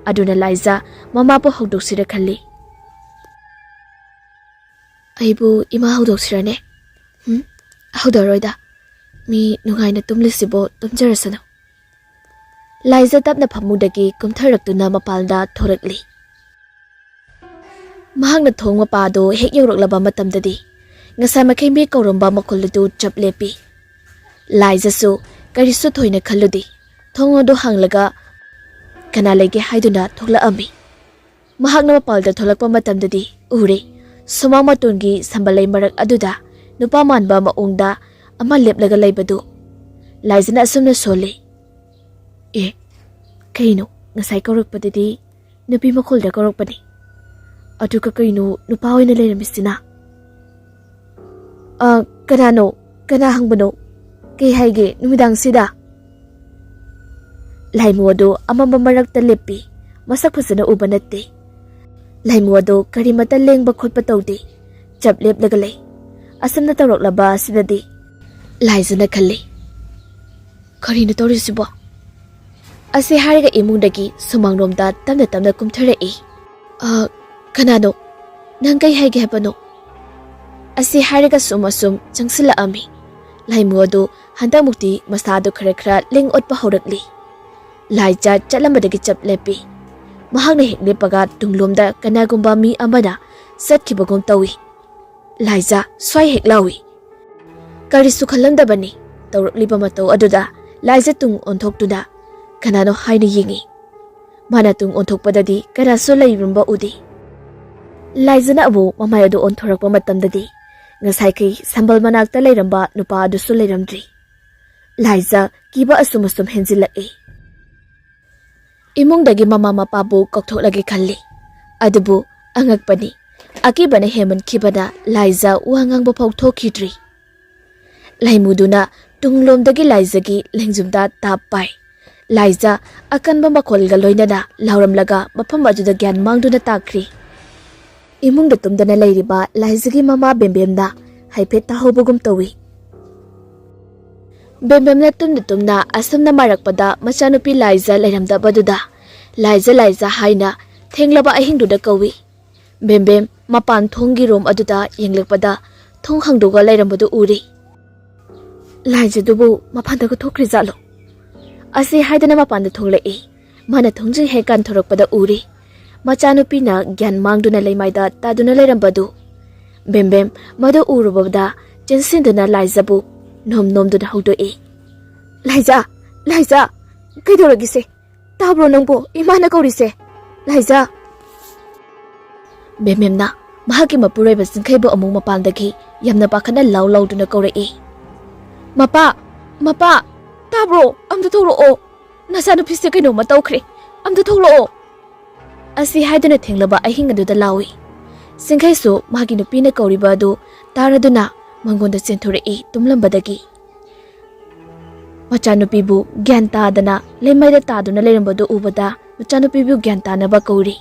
ꯑꯗꯨꯅ ꯂꯥꯏꯖ ꯃꯃꯥꯕꯨ ꯍꯧꯗꯣꯛꯁꯤꯔ ꯈꯜꯂꯤ꯫ "ꯑꯩꯕꯨ ꯏꯃꯥ ꯍꯧꯗꯣꯛꯁꯤꯔꯅꯦ?" "ꯎꯝ, ꯍꯧꯗꯣꯛꯑꯔꯣꯏꯗ꯫ ꯃꯤ ꯅꯨꯡꯉꯥꯏꯅ ꯇꯨꯝꯂꯤꯁꯤꯕꯨ ꯇꯨꯝꯖꯔꯁꯅꯨ꯫" ꯂꯥꯏꯖ ꯇꯞꯅ ꯐꯃꯨꯡꯗꯒꯤ ꯀꯨꯝꯊꯔꯛꯇꯨꯅ ꯃꯄꯥꯟꯗ ꯊꯣꯔꯛꯂꯤ꯫ ꯃꯍꯥꯛꯅ ꯊꯣꯡ ꯃꯄꯥꯗꯨ ꯍꯦꯛ ꯌꯧꯔꯛꯂꯕ ꯃꯇꯝꯗꯗꯤ ꯉꯁꯥꯏ ꯃꯈꯩ ꯃꯤ ꯀꯧꯔꯝꯕ ꯃꯈꯣꯜ ꯑꯗꯨ ꯆꯞ ꯂꯦꯞꯄꯤ꯫ ꯂꯥꯏꯖꯁꯨ ꯀꯔꯤꯁꯨ ꯊꯣꯏꯅ ꯈꯜꯂꯨꯗꯦ꯫ ꯊꯣꯡ ꯑꯗꯨ ꯍꯥꯡꯂꯒ ꯀꯅꯥ ꯂꯩꯒꯦ ꯍꯥꯏꯗꯨꯅ ꯊꯣꯛꯂꯛꯑꯝꯃꯤ꯫ ꯃꯍꯥꯛꯅ ꯃꯄꯥꯜꯗ ꯊꯣꯛꯂꯛꯄ ꯃꯇꯝꯗꯗꯤ ꯎꯔꯦ, ꯁꯨꯃꯥꯡ ꯃꯇꯣꯟꯒꯤ ꯁꯝꯕꯜꯂꯩ ꯃꯔꯛ ꯑꯗꯨꯗ ꯅꯨꯄꯥ ꯃꯥꯟꯕ ꯃꯑꯣꯡꯗ ꯑꯃ ꯂꯦꯞꯂꯒ ꯂꯩꯕꯗꯨ꯫ ꯂꯥꯏꯖꯅ ꯑꯁꯨꯝꯅ ꯁꯣꯜꯂꯤ, "ꯑꯦ, ꯀꯩꯅꯣ, ꯉꯁꯥꯏ ꯀꯧꯔꯛꯄꯗꯗꯤ ꯅꯨꯄꯤ ꯃꯈꯣꯜꯗ ꯀꯧꯔꯛꯄꯅꯤ, ꯑꯗꯨꯒ ꯀꯩꯅꯣ ꯅꯨꯄꯥ ꯑꯣꯏꯅ ꯂꯩꯔꯝꯃꯤꯁꯤꯅ?" "ꯑ, ꯀꯅꯥꯅꯣ?" "ꯀꯅꯥ ꯍꯪꯕꯅꯣ? ꯀꯩ ꯍꯥꯏꯒꯦ ꯅꯨꯃꯤꯗꯥꯡꯁꯤꯗ?" ꯂꯥꯏꯃꯨ ꯑꯗꯨ ꯑꯃꯝꯕ ꯃꯔꯛꯇ ꯂꯦꯞꯄꯤ꯫ ꯃꯁꯛ ꯐꯖꯅ ꯎꯕ ꯅꯠꯇꯦ꯫ ꯂꯥꯏꯃꯨ ꯑꯗꯨ ꯀꯔꯤꯃꯠꯇ ꯂꯦꯡꯕ ꯈꯣꯠꯄ ꯇꯧꯗꯦ꯫ ꯆꯞ ꯂꯦꯞꯂꯒ ꯂꯩ꯫ ꯑꯁꯨꯝꯅ ꯇꯧꯔꯛꯂꯕ ꯑꯁꯤꯗꯗꯤ ꯂꯥꯏꯖꯅ ꯈꯜꯂꯤ, "ꯀꯔꯤꯅꯣ ꯇꯧꯔꯤꯁꯤꯕꯣ?" ꯑꯁꯤ ꯍꯥꯏꯔꯒ ꯏꯃꯨꯡꯗꯒꯤ ꯁꯨꯃꯥꯡꯂꯣꯝꯗ ꯇꯞꯅ ꯇꯞꯅ ꯀꯨꯝꯊꯔꯛꯏ꯫ "ꯑ, ꯀꯅꯥꯅꯣ? ꯅꯪ ꯀꯩ ꯍꯥꯏꯒꯦ ꯍꯥꯏꯕꯅꯣ?" ꯑꯁꯤ ꯍꯥꯏꯔꯒ ꯁꯨꯝ ꯑꯁꯨꯝ ꯆꯪꯁꯤꯜꯂꯛꯑꯝꯃꯤ꯫ ꯂꯥꯏꯃꯨ ꯑꯗꯨ ꯍꯟꯗꯛꯃꯨꯛꯇꯤ ꯃꯁꯥꯗꯨ ꯈꯔ ꯈꯔ ꯂꯦꯡ ꯑꯣꯠꯄ ꯍꯧꯔꯛꯂꯤ꯫ ꯂꯥꯏꯖ ꯆꯠꯂꯝꯕꯗꯒꯤ ꯆꯞ ꯂꯦꯞꯄꯤ꯫ ꯃꯍꯥꯛꯅ ꯍꯦꯛ ꯂꯦꯞꯄꯒ ꯇꯨꯡꯂꯣꯝꯗ ꯀꯅꯥꯒꯨꯝꯕ ꯃꯤ ꯑꯃꯅ ꯆꯠꯈꯤꯕꯒꯨꯝ ꯇꯧꯏ꯫ ꯂꯥꯏꯖ ꯁ꯭ꯋꯥꯏ ꯍꯦꯛ ꯂꯥꯎꯏ꯫ ꯀꯔꯤꯁꯨ ꯈꯜꯂꯝꯗꯕꯅꯤ꯫ ꯇꯧꯔꯛꯂꯤꯕ ꯃꯇꯧ ꯑꯗꯨꯗ ꯂꯥꯏꯖ ꯇꯨꯡ ꯑꯣꯟꯊꯣꯛꯇꯨꯅ ꯀꯅꯥꯅꯣ ꯍꯥꯏꯅ ꯌꯦꯡꯏ꯫ ꯃꯥꯅ ꯇꯨꯡ ꯑꯣꯟꯊꯣꯛꯄꯗꯗꯤ ꯀꯅꯥꯁꯨ ꯂꯩꯔꯝꯕ ꯎꯗꯦ꯫ ꯂꯥꯏꯖꯅ ꯑꯃꯨꯛ ꯃꯃꯥꯏ ꯑꯗꯨ ꯑꯣꯟꯊꯣꯔꯛꯄ ꯃꯇꯝꯗꯗꯤ ꯉꯁꯥꯏꯈꯩ ꯁꯝꯕꯜ ꯃꯅꯥꯛꯇ ꯂꯩꯔꯝꯕ ꯅꯨꯄꯥ ꯑꯗꯨꯁꯨ ꯂꯩꯔꯝꯗ꯭ꯔꯤ꯫ ꯂꯥꯏꯖ ꯀꯤꯕ ꯑꯁꯨꯝ ꯑꯁꯨꯝ ꯍꯦꯟꯖꯤꯜꯂꯛꯏ꯫ ꯏꯃꯨꯡꯗꯒꯤ ꯃꯃꯥ ꯃꯄꯥꯕꯨ ꯀꯧꯊꯣꯛꯂꯒꯦ ꯈꯜꯂꯤ꯫ ꯑꯗꯨꯕꯨ ꯑꯉꯛꯄꯅꯤ, ꯑꯀꯤꯕꯅ ꯍꯦꯟꯃꯟꯈꯤꯕꯅ ꯂꯥꯏꯖ ꯋꯥ ꯉꯥꯡꯕ ꯐꯥꯎ ꯊꯣꯛꯈꯤꯗ꯭ꯔꯤ꯫ ꯂꯥꯏꯃꯨꯗꯨꯅ ꯇꯨꯡꯂꯣꯝꯗꯒꯤ ꯂꯥꯏꯖꯒꯤ ꯂꯦꯡꯖꯨꯝꯗ ꯇꯥꯞ ꯄꯥꯏ꯫ ꯂꯥꯏꯖ ꯑꯀꯟꯕ ꯃꯈꯣꯜꯒ ꯂꯣꯏꯅꯅ ꯂꯥꯎꯔꯝꯂꯒ ꯃꯐꯝ ꯑꯗꯨꯗ ꯒ꯭ꯌꯥꯟ ꯃꯥꯡꯗꯨꯅ ꯇꯥꯈ꯭ꯔꯤ꯫ ꯏꯃꯨꯡꯗ ꯇꯨꯝꯗꯅ ꯂꯩꯔꯤꯕ ꯂꯥꯏꯖꯒꯤ ꯃꯃꯥ ꯕꯦꯝꯕꯦꯝꯅ ꯍꯥꯏꯐꯦꯠ ꯇꯥꯍꯧꯕꯒꯨꯝ ꯇꯧꯏ꯫ ꯕꯦꯝꯕꯦꯝꯅ ꯇꯨꯝꯅ ꯇꯨꯝꯅ ꯑꯁꯨꯝꯅ ꯃꯥꯔꯛꯄꯗ ꯃꯆꯥꯅꯨꯄꯤ ꯂꯥꯏꯖ ꯂꯩꯔꯝꯗꯕꯗꯨꯗ "ꯂꯥꯏꯖ, ꯂꯥꯏꯖ" ꯍꯥꯏꯅ ꯊꯦꯡꯂꯕ ꯑꯍꯤꯡꯗꯨꯗ ꯀꯧꯏ꯫ ꯕꯦꯝꯕꯦꯝ ꯃꯄꯥꯟ ꯊꯣꯡꯒꯤ ꯔꯣꯝ ꯑꯗꯨꯗ ꯌꯦꯡꯂꯛꯄꯗ ꯊꯣꯡ ꯍꯥꯡꯗꯣꯛꯑꯒ ꯂꯩꯔꯝꯕꯗꯨ ꯎꯔꯤ꯫ "ꯂꯥꯏꯖꯗꯨꯕꯨ ꯃꯄꯥꯟꯗꯒ ꯊꯣꯛꯈ꯭ꯔꯤꯖꯥꯠꯂꯣ?" ꯑꯁꯤ ꯍꯥꯏꯗꯅ ꯃꯄꯥꯟꯗ ꯊꯣꯛꯂꯛꯏ꯫ ꯃꯥꯅ ꯊꯣꯡꯖꯤꯡ ꯍꯦꯛ ꯀꯥꯟꯊꯣꯔꯛꯄꯗ ꯎꯔꯤ꯫ ꯃꯆꯥꯅꯨꯄꯤꯅ ꯒ꯭ꯌꯥꯟ ꯃꯥꯡꯗꯨꯅ ꯂꯩꯃꯥꯏꯗ ꯇꯥꯗꯨꯅ ꯂꯩꯔꯝꯕꯗꯨ꯫ ꯕꯦꯝꯕꯦꯝ ꯃꯗꯨ ꯎꯔꯨꯕꯗ ꯆꯦꯟꯁꯤꯟꯗꯨꯅ ꯂꯥꯏꯖꯕꯨ ꯅꯣꯝ ꯅꯣꯝꯗꯨꯅ ꯍꯧꯗꯣꯛꯏ꯫ "ꯂꯥꯏꯖ! ꯂꯥꯏꯖ! ꯀꯩꯗꯧꯔꯒꯦꯁꯦ? ꯇꯥꯕ꯭ꯔꯣ ꯅꯪꯕꯨ ꯏꯃꯥꯅ ꯀꯧꯔꯤꯁꯦ? ꯂꯥꯏꯖ!" ꯕꯦꯝꯕꯦꯝꯅ ꯃꯍꯥꯛꯀꯤ ꯃꯄꯨꯔꯣꯏꯕ ꯆꯤꯡꯈꯩꯕꯨ ꯑꯃꯨꯛ ꯃꯄꯥꯟꯗꯒꯤ ꯌꯥꯝꯅ ꯄꯥꯈꯠꯅ ꯂꯥꯎ ꯂꯥꯎꯗꯨꯅ ꯀꯧꯔꯛꯏ꯫ "ꯃꯄꯥ! ꯃꯄꯥ! ꯇꯥꯕ꯭ꯔꯣ? ꯑꯝꯇ ꯊꯣꯛꯂꯛꯑꯣ! ꯅꯆꯥꯅꯨꯄꯤꯁꯦ ꯀꯩꯅꯣꯝꯃ ꯇꯧꯈ꯭ꯔꯦ! ꯑꯝꯇ ꯊꯣꯛꯂꯛꯑꯣ!" ꯑꯁꯤ ꯍꯥꯏꯗꯨꯅ ꯊꯦꯡꯂꯕ ꯑꯍꯤꯡ ꯑꯗꯨꯗ ꯂꯥꯎꯏ꯫ ꯆꯤꯡꯈꯩꯁꯨ ꯃꯥꯒꯤ ꯅꯨꯄꯤꯅ ꯀꯧꯔꯤꯕ ꯑꯗꯨ ꯇꯥꯔꯗꯨꯅ ꯃꯉꯣꯟꯗ ꯆꯦꯟꯊꯣꯔꯛꯏ ꯇꯨꯝꯂꯝꯕꯗꯒꯤ꯫ ꯃꯆꯥꯅꯨꯄꯤꯕꯨ ꯒ꯭ꯌꯥꯟ ꯇꯥꯗꯅ ꯂꯩꯃꯥꯏꯗ ꯇꯥꯗꯨꯅ ꯂꯩꯔꯝꯕꯗꯨ ꯎꯕꯗ ꯃꯆꯥꯅꯨꯄꯤꯕꯨ ꯒ꯭ꯌꯥꯟ ꯇꯥꯅꯕ ꯀꯧꯔꯤ꯫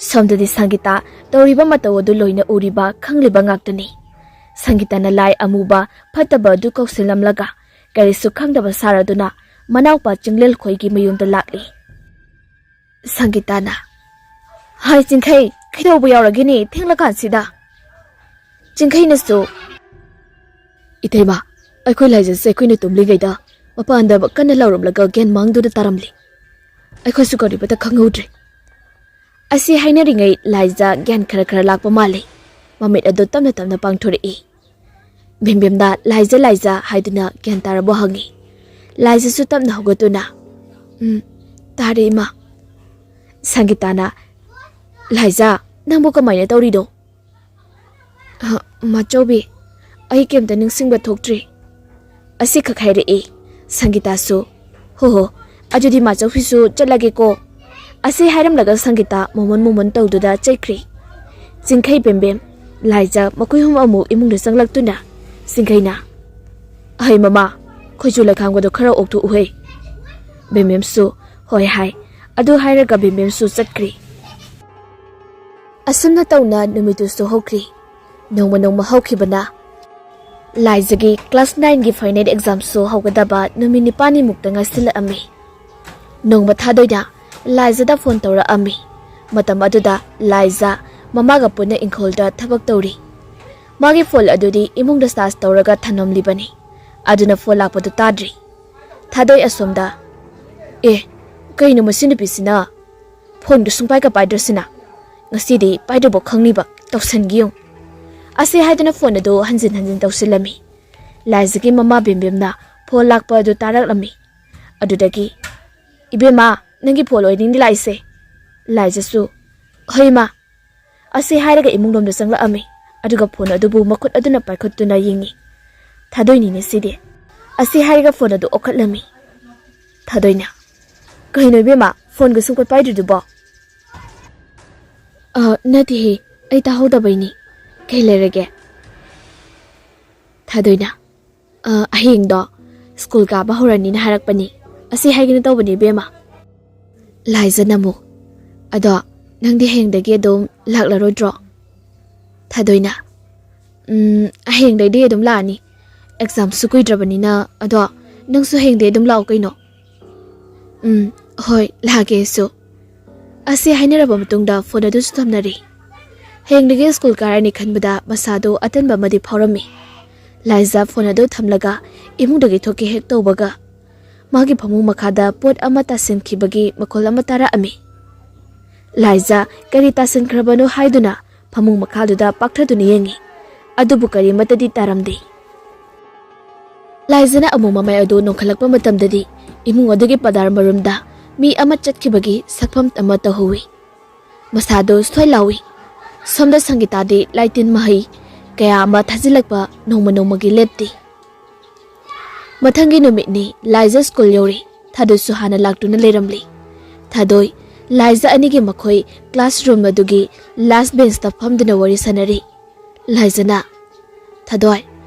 ꯁꯣꯝꯗꯗꯤ ꯁꯪꯒꯤꯇꯥ ꯇꯧꯔꯤꯕ ꯃꯇꯧ ꯑꯗꯨ ꯂꯣꯏꯅ ꯎꯔꯤꯕ ꯈꯪꯂꯤꯕ ꯉꯥꯛꯇꯅꯤ꯫ ꯁꯪꯒꯤꯇꯥꯅ ꯂꯥꯏ ꯑꯃꯨꯕ ꯐꯠꯇꯕ ꯑꯗꯨ ꯀꯧꯁꯤꯜꯂꯝꯂꯒ ꯀꯔꯤꯁꯨ ꯈꯪꯗꯕ ꯁꯥꯔꯗꯨꯅ ꯃꯅꯥꯎꯄꯥ ꯆꯤꯡꯂꯦꯜꯈꯣꯏꯒꯤ ꯃꯌꯨꯝꯗ ꯂꯥꯛꯂꯤ꯫ ꯁꯪꯒꯤꯇꯥꯅ, "ꯍꯥꯏ ꯆꯤꯡꯈꯩ, ꯀꯩꯗꯧꯕ ꯌꯥꯎꯔꯒꯦꯅꯦ ꯊꯦꯡꯂꯀꯥꯟꯁꯤꯗ?" ꯆꯤꯡꯈꯩꯅꯁꯨ, "ꯏꯇꯩꯃ, ꯑꯩꯈꯣꯏ ꯂꯥꯏꯖꯁꯦ ꯑꯩꯈꯣꯏꯅ ꯇꯨꯝꯂꯤꯉꯩꯗ ꯃꯄꯥꯟꯗ ꯀꯟꯅ ꯂꯥꯎꯔꯝꯂꯒ ꯒ꯭ꯌꯥꯟ ꯃꯥꯡꯗꯨꯅ ꯇꯥꯔꯝꯂꯤ꯫ ꯑꯩꯈꯣꯏꯁꯨ ꯀꯔꯤꯃꯠꯇ ꯈꯪꯍꯧꯗ꯭ꯔꯦ꯫" ꯑꯁꯤ ꯍꯥꯏꯅꯔꯤꯉꯩ ꯂꯥꯏꯖ ꯒ꯭ꯌꯥꯟ ꯈꯔ ꯈꯔ ꯂꯥꯛꯄ ꯃꯥꯜꯂꯤ꯫ ꯃꯃꯤꯠ ꯑꯗꯨ ꯇꯞꯅ ꯇꯞꯅ ꯄꯥꯡꯊꯣꯔꯛꯏ꯫ ꯚꯦꯝꯚꯦꯝꯗ "ꯂꯥꯏꯖ, ꯂꯥꯏꯖ" ꯍꯥꯏꯗꯨꯅ ꯒ꯭ꯌꯥꯟ ꯇꯥꯔꯕꯣ ꯍꯪꯉꯤ꯫ ꯂꯥꯏꯖꯁꯨ ꯇꯞꯅ ꯍꯧꯒꯠꯇꯨꯅ, "ꯎꯝ, ꯇꯥꯔꯦ ꯏꯃꯥ꯫" ꯁꯪꯒꯤꯇꯥꯅ, "ꯂꯥꯏꯖ, ꯅꯪꯕꯨ ꯀꯃꯥꯏꯅ ꯇꯧꯔꯤꯅꯣ?" "ꯑ, ꯃꯥꯆꯧꯕꯤ, ꯑꯩ ꯀꯩꯝꯇ ꯅꯤꯡꯁꯤꯡꯕ ꯊꯣꯛꯇ꯭ꯔꯤ꯫" ꯑꯁꯤꯈꯛ ꯍꯥꯏꯔꯛꯏ꯫ ꯁꯪꯒꯤꯇꯥꯁꯨ, "ꯍꯣ ꯍꯣ, ꯑꯗꯨꯗꯤ ꯃꯥꯆꯧꯕꯤꯁꯨ ꯆꯠꯂꯒꯦꯀꯣ꯫" ꯑꯁꯤ ꯍꯥꯏꯔꯝꯂꯒ ꯁꯪꯒꯤꯇꯥ ꯃꯣꯃꯣꯟ ꯃꯣꯃꯣꯟ ꯇꯧꯗꯨꯅ ꯆꯠꯈ꯭ꯔꯤ꯫ ꯆꯤꯡꯈꯩ, ꯕꯦꯝꯕꯦꯝ, ꯂꯥꯏꯖ ꯃꯈꯣꯏ ꯑꯍꯨꯝ ꯑꯃꯨꯛ ꯏꯃꯨꯡꯗ ꯆꯪꯂꯛꯇꯨꯅ ꯆꯤꯡꯈꯩꯅ, "ꯑꯍꯩ ꯃꯃꯥ, ꯈꯣꯏꯆꯨ ꯂꯩꯈꯥꯝꯒꯗꯣ ꯈꯔ ꯑꯣꯛꯊꯣꯛꯎꯍꯦ꯫" ꯕꯦꯝꯕꯦꯝꯁꯨ ꯍꯣꯏ ꯍꯥꯏ꯫ ꯑꯗꯨ ꯍꯥꯏꯔꯒ ꯕꯦꯝꯕꯦꯝꯁꯨ ꯆꯠꯈ꯭ꯔꯤ꯫ ꯑꯁꯨꯝꯅ ꯇꯧꯅ ꯅꯨꯃꯤꯠꯇꯨꯁꯨ ꯍꯧꯈ꯭ꯔꯤ꯫ ꯅꯣꯡꯃ ꯅꯣꯡꯃ ꯍꯧꯈꯤꯕꯅ ꯂꯥꯏꯖꯒꯤ class nineꯒꯤ final examꯁꯨ ꯍꯧꯒꯗꯕ ꯅꯨꯃꯤꯠ ꯅꯤꯄꯥꯜꯅꯤꯃꯨꯛꯇ ꯉꯥꯏꯁꯤꯜꯂꯛꯑꯝꯃꯤ꯫ ꯅꯣꯡꯃ ꯊꯥꯗꯣꯏꯅ ꯂꯥꯏꯖꯗ phone ꯇꯧꯔꯛꯑꯝꯃꯤ꯫ ꯃꯇꯝ ꯑꯗꯨꯗ ꯂꯥꯏꯖ ꯃꯃꯥꯒ ꯄꯨꯟꯅ ꯏꯪꯈꯣꯜꯗ ꯊꯕꯛ ꯇꯧꯔꯤ꯫ ꯃꯥꯒꯤ phone ꯑꯗꯨꯗꯤ ꯏꯃꯨꯡꯗ charge ꯇꯧꯔꯒ ꯊꯝꯂꯝꯂꯤꯕꯅꯤ꯫ ꯑꯗꯨꯅ phone ꯂꯥꯛꯄꯗꯨ ꯇꯥꯗ꯭ꯔꯤ꯫ ꯊꯥꯗꯣꯏ ꯑꯁꯣꯝꯗ, "ꯑꯦ, ꯀꯩꯅꯣ ꯃꯁꯤ ꯅꯨꯄꯤꯁꯤꯅ? Phoneꯗꯨ ꯁꯨꯡꯄꯥꯏꯒ ꯄꯥꯏꯗ꯭ꯔꯁꯤꯅ꯫ ꯉꯁꯤꯗꯤ ꯄꯥꯏꯗ꯭ꯔꯕꯣ ꯈꯪꯅꯤꯕ, ꯇꯧꯁꯟꯒꯤ ꯌꯦꯡꯉꯨ꯫" ꯑꯁꯤ ꯍꯥꯏꯗꯨꯅ phone ꯑꯗꯨ ꯍꯟꯖꯤꯟ ꯍꯟꯖꯤꯟ ꯇꯧꯁꯤꯜꯂꯝꯃꯤ꯫ ꯂꯥꯏꯖꯒꯤ ꯃꯃꯥ ꯕꯦꯝꯕꯦꯝꯅ phone ꯂꯥꯛꯄ ꯑꯗꯨ ꯇꯥꯔꯛꯂꯝꯃꯤ꯫ ꯑꯗꯨꯗꯒꯤ, "ꯏꯕꯦꯝꯃ, ꯅꯪꯒꯤ phone ꯑꯣꯏꯔꯤꯅꯤ ꯂꯥꯛꯏꯁꯦ꯫" ꯂꯥꯏꯖꯁꯨ, "ꯍꯣꯏ ꯏꯃꯥ꯫" ꯑꯁꯤ ꯍꯥꯏꯔꯒ ꯏꯃꯨꯡꯂꯣꯝꯗ ꯆꯪꯂꯛꯑꯝꯃꯤ꯫ ꯑꯗꯨꯒ phone ꯑꯗꯨꯕꯨ ꯃꯈꯨꯠ ꯑꯗꯨꯅ ꯄꯥꯏꯈꯠꯇꯨꯅ ꯌꯦꯡꯉꯤ꯫ "ꯊꯥꯗꯣꯏꯅꯤꯅꯦ ꯁꯤꯗꯤ꯫" ꯑꯁꯤ ꯍꯥꯏꯔꯒ phone ꯑꯗꯨ ꯑꯣꯛꯈꯠꯂꯝꯃꯤ꯫ ꯊꯥꯗꯣꯏꯅ, "ꯀꯩꯅꯣ ꯏꯕꯦꯝꯃ, phoneꯒ ꯁꯨꯡꯄꯥꯏ ꯄꯥꯏꯗ꯭ꯔꯤꯗꯨꯕꯣ?" "ꯑ, ꯅꯠꯇꯦꯍꯦ, ꯑꯩ ꯇꯥꯍꯧꯗꯕꯩꯅꯤ꯫ ꯀꯩ ꯂꯩꯔꯒꯦ?" ꯊꯥꯗꯣꯏꯅ, "ꯑ, ꯍꯌꯦꯡꯗꯣ ꯁ꯭ꯀꯨꯜ ꯀꯥꯕ ꯍꯧꯔꯅꯤꯅ ꯍꯥꯏꯔꯛꯄꯅꯤ꯫ ꯑꯁꯤ ꯍꯥꯏꯒꯦꯅ ꯇꯧꯕꯅꯤ, ꯏꯕꯦꯝꯃ꯫" ꯂꯥꯏꯖꯅ ꯑꯃꯨꯛ, "ꯑꯗꯣ ꯅꯪꯗꯤ ꯍꯌꯦꯡꯗꯒꯤ ꯑꯗꯨꯝ ꯂꯥꯛꯂꯔꯣꯏꯗ꯭ꯔꯣ?" ꯊꯥꯗꯣꯏꯅ, "ꯎꯝ, ꯍꯌꯦꯡꯗꯩꯗꯤ ꯑꯗꯨꯝ ꯂꯥꯛꯑꯅꯤ꯫ ꯑꯦꯛꯖꯥꯝꯁꯨ ꯀꯨꯏꯗ꯭ꯔꯕꯅꯤꯅ꯫ ꯑꯗꯣ ꯅꯪꯁꯨ ꯍꯌꯦꯡꯗꯩ ꯑꯗꯨꯝ ꯂꯥꯛꯑꯣ ꯀꯩꯅꯣ꯫" "ꯎꯝ, ꯍꯣꯏ, ꯂꯥꯛꯑꯒꯦ ꯑꯩꯁꯨ꯫" ꯑꯁꯤ ꯍꯥꯏꯅꯔꯕ ꯃꯇꯨꯡꯗ ꯐꯣꯟ ꯑꯗꯨꯁꯨ ꯊꯝꯅꯔꯦ꯫ ꯍꯌꯦꯡꯗꯒꯤ ꯁ꯭ꯀꯨꯜ ꯀꯥꯔꯅꯤ ꯈꯟꯕꯗ ꯃꯁꯥꯗꯣ ꯑꯇꯟꯕ ꯑꯃꯗꯤ ꯐꯥꯎꯔꯝꯃꯤ꯫ ꯂꯥꯏꯖꯥ ꯐꯣꯟ ꯑꯗꯨ ꯊꯝꯂꯒ ꯏꯃꯨꯡꯗꯒꯤ ꯊꯣꯛꯀꯦ ꯍꯦꯛ ꯇꯧꯕꯒ, ꯃꯥꯒꯤ ꯐꯃꯨꯡ ꯃꯈꯥꯗ ꯄꯣꯠ ꯑꯃ ꯇꯥꯁꯤꯟꯈꯤꯕꯒꯤ ꯃꯈꯣꯜ ꯑꯃ ꯇꯥꯔꯛꯑꯝꯃꯤ꯫ ꯂꯥꯏꯖꯥ ꯀꯔꯤ ꯇꯥꯁꯤꯟꯈ꯭ꯔꯕꯅꯣ ꯍꯥꯏꯗꯨꯅ ꯐꯃꯨꯡ ꯃꯈꯥꯗꯨꯗ ꯄꯥꯛꯊꯗꯨꯅ ꯌꯦꯡꯉꯤ꯫ ꯑꯗꯨꯕꯨ ꯀꯔꯤꯃꯠꯇꯗꯤ ꯇꯥꯔꯝꯗꯦ꯫ ꯂꯥꯏꯖꯥꯅ ꯑꯃꯨꯛ ꯃꯃꯥꯏ ꯑꯗꯨ ꯅꯣꯟꯈꯠꯂꯛꯄ ꯃꯇꯝꯗꯗꯤ ꯏꯃꯨꯡ ꯑꯗꯨꯒꯤ ꯄꯗꯥꯔ ꯃꯔꯨꯝꯗ ꯃꯤ ꯑꯃ ꯆꯠꯈꯤꯕꯒꯤ ꯁꯛꯐꯝ ꯑꯃ ꯇꯧꯍꯧꯏ꯫ ꯃꯁꯥꯗꯨ ꯁꯣꯏ ꯂꯥꯎꯏ꯫ ꯁꯣꯝꯗ ꯁꯪꯒꯤꯇꯥꯗꯤ ꯂꯥꯏꯇꯤꯟ ꯃꯍꯩ ꯀꯌꯥ ꯑꯃ ꯊꯥꯖꯤꯜꯂꯛꯄ ꯅꯣꯡꯃ ꯅꯣꯡꯃꯒꯤ ꯂꯦꯞꯇꯦ꯫ ꯃꯊꯪꯒꯤ ꯅꯨꯃꯤꯠꯅꯤ꯫ ꯂꯥꯏꯖꯥ ꯁ꯭ꯀꯨꯜ ꯌꯧꯔꯦ꯫ ꯊꯥꯗꯣꯏꯁꯨ ꯍꯥꯟꯅ ꯂꯥꯛꯇꯨꯅ ꯂꯩꯔꯝꯂꯦ꯫ ꯊꯥꯗꯣꯏ, ꯂꯥꯏꯖꯥ ꯑꯅꯤꯒꯤ ꯃꯈꯣꯏ ꯀ꯭ꯂꯥꯁꯔꯨꯝ ꯑꯗꯨꯒꯤ ꯂꯥꯁ ꯕꯦꯟꯁꯇ ꯐꯝꯗꯨꯅ ꯋꯥꯔꯤ ꯁꯥꯟꯅꯔꯤ꯫ ꯂꯥꯏꯖꯥꯅ, "ꯊꯥꯗꯣꯏ,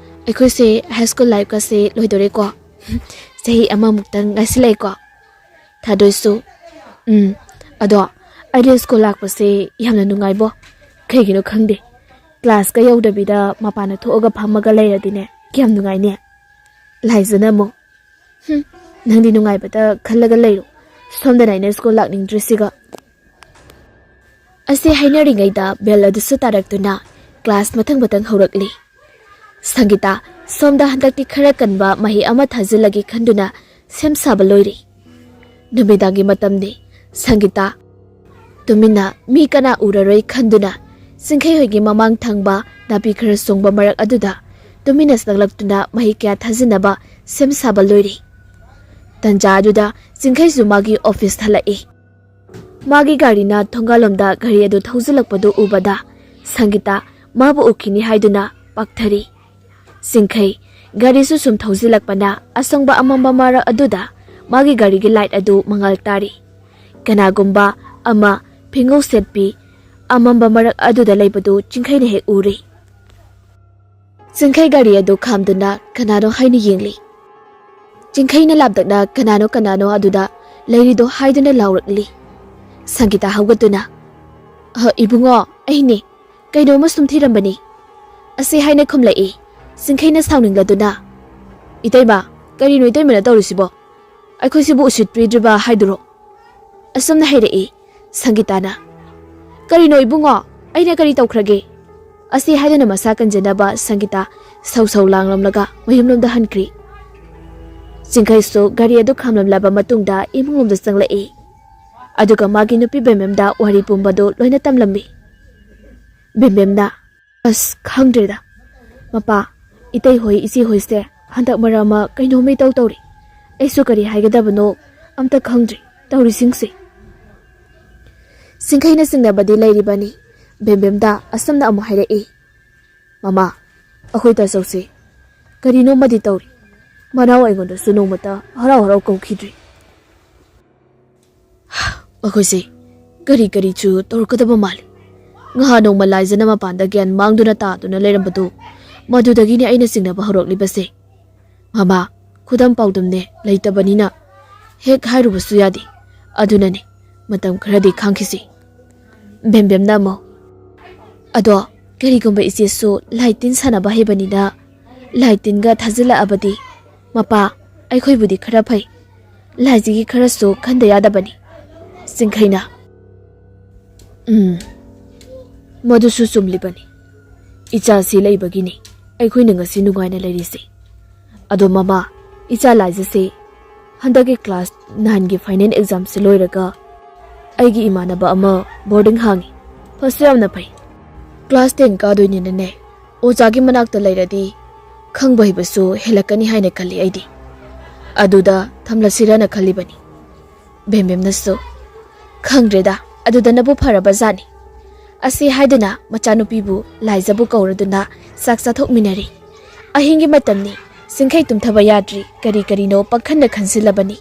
ꯑꯩꯈꯣꯏꯁꯦ ꯍꯥꯏ ꯁ꯭ꯀꯨꯜ ꯂꯥꯏꯐꯀꯁꯦ ꯂꯣꯏꯗꯣꯔꯦꯀꯣ꯫ ꯆꯍꯤ ꯑꯃꯃꯨꯛꯇꯪ ꯉꯥꯏꯁꯤꯜꯂꯛꯑꯦꯀꯣ꯫" ꯊꯥꯗꯣꯏꯁꯨ, "ꯎꯝ, ꯑꯗꯣ ꯑꯩꯗꯤ ꯁ꯭ꯀꯨꯜ ꯂꯥꯛꯄꯁꯦ ꯌꯥꯝꯅ ꯅꯨꯡꯉꯥꯏꯕꯣ꯫ ꯀꯩꯒꯤꯅꯣ ꯈꯪꯗꯦ, ꯀ꯭ꯂꯥꯁꯀ ꯌꯧꯗꯕꯤꯗ ꯃꯄꯥꯟꯗ ꯊꯣꯛꯑꯒ ꯐꯝꯃꯒ ꯂꯩꯔꯗꯤꯅꯦ ꯀꯌꯥꯝ ꯅꯨꯡꯉꯥꯏꯅꯤ꯫" ꯂꯥꯏꯖꯥꯅ ꯑꯃꯨꯛ, "ꯍꯨꯝ, ꯅꯪꯗꯤ ꯅꯨꯡꯉꯥꯏꯕꯇ ꯈꯜꯂꯒ ꯂꯩꯔꯣ, ꯁꯣꯝꯗꯅ ꯑꯩꯅ ꯁ꯭ꯀꯨꯜ ꯂꯥꯛꯅꯤꯡꯗ꯭ꯔꯤꯁꯤꯒ꯫" ꯑꯁꯤ ꯍꯥꯏꯅꯔꯤꯉꯩꯗ ꯕꯦꯜ ꯑꯗꯨꯁꯨ ꯇꯥꯔꯛꯇꯨꯅ ꯀ꯭ꯂꯥꯁ ꯃꯊꯪ ꯃꯊꯪ ꯍꯧꯔꯛꯂꯤ꯫ ꯁꯪꯒꯤꯇꯥ, ꯁꯣꯝꯗ ꯍꯟꯗꯛꯇꯤ ꯈꯔ ꯀꯟꯕ ꯃꯍꯩ ꯑꯃ ꯊꯥꯖꯤꯜꯂꯒꯦ ꯈꯟꯗꯨꯅ ꯁꯦꯝ ꯁꯥꯕ ꯂꯣꯏꯔꯤ꯫ ꯅꯨꯃꯤꯗꯥꯡꯒꯤ ꯃꯇꯝꯅꯤ꯫ ꯁꯪꯒꯤꯇꯥ ꯇꯨꯃꯤꯟꯅ ꯃꯤ ꯀꯅꯥ ꯎꯔꯔꯣꯏ ꯈꯟꯗꯨꯅ ꯆꯤꯡꯈꯩ ꯍꯣꯏꯒꯤ ꯃꯃꯥꯡ ꯊꯪꯕ ꯅꯥꯄꯤ ꯈꯔ ꯁꯣꯡꯕ ꯃꯔꯛ ꯑꯗꯨꯗ ꯇꯨꯃꯤꯟꯅ ꯆꯪꯂꯛꯇꯨꯅ ꯃꯍꯩ ꯀꯌꯥ ꯊꯥꯖꯤꯟꯅꯕ ꯁꯦꯝ ꯁꯥꯕ ꯂꯣꯏꯔꯤ꯫ ꯇꯟꯖꯥ ꯑꯗꯨꯗ ꯆꯤꯡꯈꯩꯁꯨ ꯃꯥꯒꯤ ꯑꯣꯐꯤꯁ ꯍꯜꯂꯛꯏ꯫ ꯃꯥꯒꯤ ꯒꯥꯔꯤꯅ ꯊꯣꯡꯒꯥꯜꯂꯣꯝꯗ ꯒꯥꯔꯤ ꯑꯗꯨ ꯊꯧꯖꯤꯜꯂꯛꯄꯗꯨ ꯎꯕꯗ ꯁꯪꯒꯤꯇꯥ ꯃꯥꯕꯨ ꯎꯈꯤꯅꯤ ꯍꯥꯏꯗꯨꯅ ꯄꯥꯛꯊꯔꯤ꯫ ꯆꯤꯡꯈꯩ ꯒꯥꯔꯤꯁꯨ ꯁꯨꯝ ꯊꯧꯖꯤꯜꯂꯛꯄꯅ ꯑꯁꯪꯕ ꯑꯃꯝꯕ ꯃꯔꯛ ꯑꯗꯨꯗ ꯃꯥꯒꯤ ꯒꯥꯔꯤꯒꯤ ꯂꯥꯏꯠ ꯑꯗꯨ ꯃꯉꯥꯜ ꯇꯥꯔꯤ꯫ ꯀꯅꯥꯒꯨꯝꯕ ꯑꯃ ꯐꯤꯉꯧ ꯁꯦꯠꯄꯤ ꯑꯃꯝꯕ ꯃꯔꯛ ꯑꯗꯨꯗ ꯂꯩꯕꯗꯨ ꯆꯤꯡꯈꯩꯅ ꯍꯦꯛ ꯎꯔꯤ꯫ ꯆꯤꯡꯈꯩ ꯒꯥꯔꯤ ꯑꯗꯨ ꯈꯥꯝꯗꯨꯅ ꯀꯅꯥꯅꯣ ꯍꯥꯏꯅ ꯌꯦꯡꯂꯤ꯫ ꯆꯤꯡꯈꯩꯅ ꯂꯥꯞꯇꯛꯅ ꯀꯅꯥꯅꯣ ꯀꯅꯥꯅꯣ ꯑꯗꯨꯗ ꯂꯩꯔꯤꯗꯣ ꯍꯥꯏꯗꯨꯅ ꯂꯥꯎꯔꯛꯂꯤ꯫ ꯁꯪꯒꯤꯇꯥ ꯍꯧꯒꯠꯇꯨꯅ, "ꯑ, ꯏꯕꯨꯡꯉꯣ, ꯑꯩꯅꯦ꯫ ꯀꯩꯅꯣꯝꯃ ꯁꯨꯝ ꯊꯤꯔꯝꯕꯅꯤ," ꯑꯁꯤ ꯍꯥꯏꯅ ꯈꯨꯝꯂꯛꯏ꯫ ꯆꯤꯡꯈꯩꯅ ꯁꯥꯎꯅꯤꯡꯂꯗꯨꯅ, "ꯏꯇꯩꯃ, ꯀꯔꯤꯅꯣ ꯏꯇꯩꯃꯅ ꯇꯧꯔꯤꯁꯤꯕꯣ? ꯑꯩꯈꯣꯏꯁꯤꯕꯨ ꯎꯁꯤꯠꯄꯤꯗ꯭ꯔꯤꯕ ꯍꯥꯏꯗꯨꯔꯣ?" ꯑꯁꯨꯝꯅ ꯍꯩꯔꯛꯏ꯫ ꯁꯪꯒꯤꯇꯥꯅ, "ꯀꯔꯤꯅꯣ ꯏꯕꯨꯡꯉꯣ? ꯑꯩꯅ ꯀꯔꯤ ꯇꯧꯈ꯭ꯔꯒꯦ?" ꯑꯁꯤ ꯍꯥꯏꯗꯨꯅ ꯃꯁꯥ ꯀꯟꯖꯅꯕ ꯁꯪꯒꯤꯇꯥ ꯁꯧ ꯁꯧ ꯂꯥꯡꯂꯝꯂꯒ ꯃꯌꯨꯝꯂꯣꯝꯗ ꯍꯟꯈ꯭ꯔꯤ꯫ ꯆꯤꯡꯈꯩꯁꯨ ꯒꯥꯔꯤ ꯑꯗꯨ ꯈꯥꯝꯂꯝꯂꯕ ꯃꯇꯨꯡꯗ ꯏꯃꯨꯡꯂꯣꯝꯗ ꯆꯪꯂꯛꯏ꯫ ꯑꯗꯨꯒ ꯃꯥꯒꯤ ꯅꯨꯄꯤ ꯕꯦꯝꯕꯦꯝꯗ ꯋꯥꯔꯤ ꯄꯨꯝꯕꯗꯨ ꯂꯣꯏꯅ ꯇꯝꯂꯝꯃꯤ꯫ ꯕꯦꯝꯕꯦꯝꯅ, "ꯑꯁ, ꯈꯪꯗ꯭ꯔꯦꯗ꯫ ꯃꯄꯥ, ꯏꯇꯩ ꯍꯣꯏ, ꯏꯆꯦ ꯍꯣꯏꯁꯦ ꯍꯟꯗꯛ ꯃꯔꯛ ꯑꯃ ꯀꯩꯅꯣꯝꯃ ꯏꯇꯧ ꯇꯧꯔꯤ꯫ ꯑꯩꯁꯨ ꯀꯔꯤ ꯍꯥꯏꯒꯗꯕꯅꯣ ꯑꯝꯇ ꯈꯪꯗ꯭ꯔꯤ ꯇꯧꯔꯤꯁꯤꯡꯁꯦ꯫" ꯆꯤꯡꯈꯩꯅ ꯆꯤꯡꯅꯕꯗꯤ ꯂꯩꯔꯤꯕꯅꯤ꯫ ꯕꯦꯝꯕꯦꯝꯗ ꯑꯁꯨꯝꯅ ꯑꯃꯨꯛ ꯍꯥꯏꯔꯛꯏ, "ꯃꯃꯥ, ꯑꯩꯈꯣꯏ ꯇꯥꯆꯧꯁꯦ ꯀꯔꯤꯅꯣꯃꯗꯤ ꯇꯧꯔꯤ꯫ ꯃꯅꯥꯎ ꯑꯩꯉꯣꯟꯗꯁꯨ ꯅꯣꯡꯃꯇ ꯍꯔꯥꯎ ꯍꯔꯥꯎ ꯀꯧꯈꯤꯗ꯭ꯔꯤ꯫ ꯃꯈꯣꯏꯁꯦ ꯀꯔꯤ ꯀꯔꯤꯁꯨ ꯇꯧꯔꯛꯀꯗꯕ ꯃꯥꯜꯂꯤ꯫ ꯉꯍꯥꯟ ꯅꯣꯡꯃ ꯂꯥꯏꯖꯅ ꯃꯄꯥꯟꯗ ꯒ꯭ꯌꯥꯟ ꯃꯥꯡꯗꯨꯅ ꯇꯥꯗꯨꯅ ꯂꯩꯔꯝꯕꯗꯨ, ꯃꯗꯨꯗꯒꯤꯅꯤ ꯑꯩꯅ ꯆꯤꯡꯅꯕ ꯍꯧꯔꯛꯂꯤꯕꯁꯦ꯫ ꯃꯃꯥ, ꯈꯨꯗꯝ ꯄꯥꯎꯗꯝꯅꯦ ꯂꯩꯇꯕꯅꯤꯅ ꯍꯦꯛ ꯍꯥꯏꯔꯨꯕꯁꯨ ꯌꯥꯗꯦ꯫ ꯑꯗꯨꯅꯅꯦ, ꯃꯇꯝ ꯈꯔꯗꯤ ꯈꯥꯡꯈꯤꯁꯤ꯫" ꯕꯦꯝꯕꯦꯝꯅ ꯑꯃꯨꯛ, "ꯑꯗꯣ ꯀꯔꯤꯒꯨꯝꯕ ꯏꯆꯦꯁꯨ ꯂꯥꯏ ꯇꯤꯟ ꯁꯥꯟꯅꯕ ꯍꯩꯕꯅꯤꯅ ꯂꯥꯏ ꯇꯤꯟꯒ ꯊꯥꯖꯤꯜꯂꯛꯑꯕꯗꯤ, ꯃꯄꯥ, ꯑꯩꯈꯣꯏꯕꯨꯗꯤ ꯈꯔ ꯐꯩ꯫ ꯂꯥꯏꯁꯤꯒꯤ ꯈꯔꯁꯨ ꯈꯟꯗ ꯌꯥꯗꯕꯅꯤ꯫" ꯆꯤꯡꯈꯩꯅ, "ꯎꯝ, ꯃꯗꯨꯁꯨ ꯆꯨꯝꯂꯤꯕꯅꯤ꯫ ꯏꯆꯥꯁꯤ ꯂꯩꯕꯒꯤꯅꯤ ꯑꯩꯈꯣꯏꯅ ꯉꯁꯤ ꯅꯨꯡꯉꯥꯏꯅ ꯂꯩꯔꯤꯁꯤ꯫ ꯑꯗꯣ ꯃꯃꯥ, ꯏꯆꯥ ꯂꯥꯏꯖꯁꯦ ꯍꯟꯗꯛꯀꯤ ꯀ꯭ꯂꯥꯁ ꯅꯥꯏꯟꯒꯤ ꯐꯥꯏꯅꯦꯜ ꯑꯦꯛꯖꯥꯝꯁꯦ ꯂꯣꯏꯔꯒ ꯑꯩꯒꯤ ꯏꯃꯥꯟꯅꯕ ꯑꯃ ꯕꯣꯔꯗꯤꯡ ꯍꯥꯡꯉꯤ꯫ ꯐꯁꯨ ꯌꯥꯝꯅ ꯐꯩ꯫ ꯀ꯭ꯂꯥꯁ ꯇꯦꯟ ꯀꯥꯗꯣꯏꯅꯤꯅꯅꯦ, ꯑꯣꯖꯥꯒꯤ ꯃꯅꯥꯛꯇ ꯂꯩꯔꯗꯤ ꯈꯪꯕ ꯍꯩꯕꯁꯨ ꯍꯦꯜꯂꯛꯀꯅꯤ ꯍꯥꯏꯅ ꯈꯜꯂꯤ ꯑꯩꯗꯤ꯫ ꯑꯗꯨꯗ ꯊꯝꯂꯁꯤꯔꯅ ꯈꯜꯂꯤꯕꯅꯤ꯫" ꯕꯦꯝꯕꯦꯝꯅꯁꯨ, "ꯈꯪꯗ꯭ꯔꯦꯗ, ꯑꯗꯨꯗꯅꯕꯨ ꯐꯔꯕ ꯖꯥꯠꯅꯤ꯫" ꯑꯁꯤ ꯍꯥꯏꯗꯨꯅ ꯃꯆꯥꯅꯨꯄꯤꯕꯨ ꯂꯥꯏꯖꯕꯨ ꯀꯧꯔꯗꯨꯅ ꯆꯥꯛ ꯆꯥꯊꯣꯛꯃꯤꯟꯅꯔꯤ꯫ ꯑꯍꯤꯡꯒꯤ ꯃꯇꯝꯅꯤ꯫ ꯆꯤꯡꯈꯩ ꯇꯨꯝꯊꯕ ꯌꯥꯗ꯭ꯔꯤ꯫ ꯀꯔꯤ ꯀꯔꯤꯅꯣ ꯄꯪꯈꯟꯗ ꯈꯟꯖꯤꯜꯂꯕꯅꯤ꯫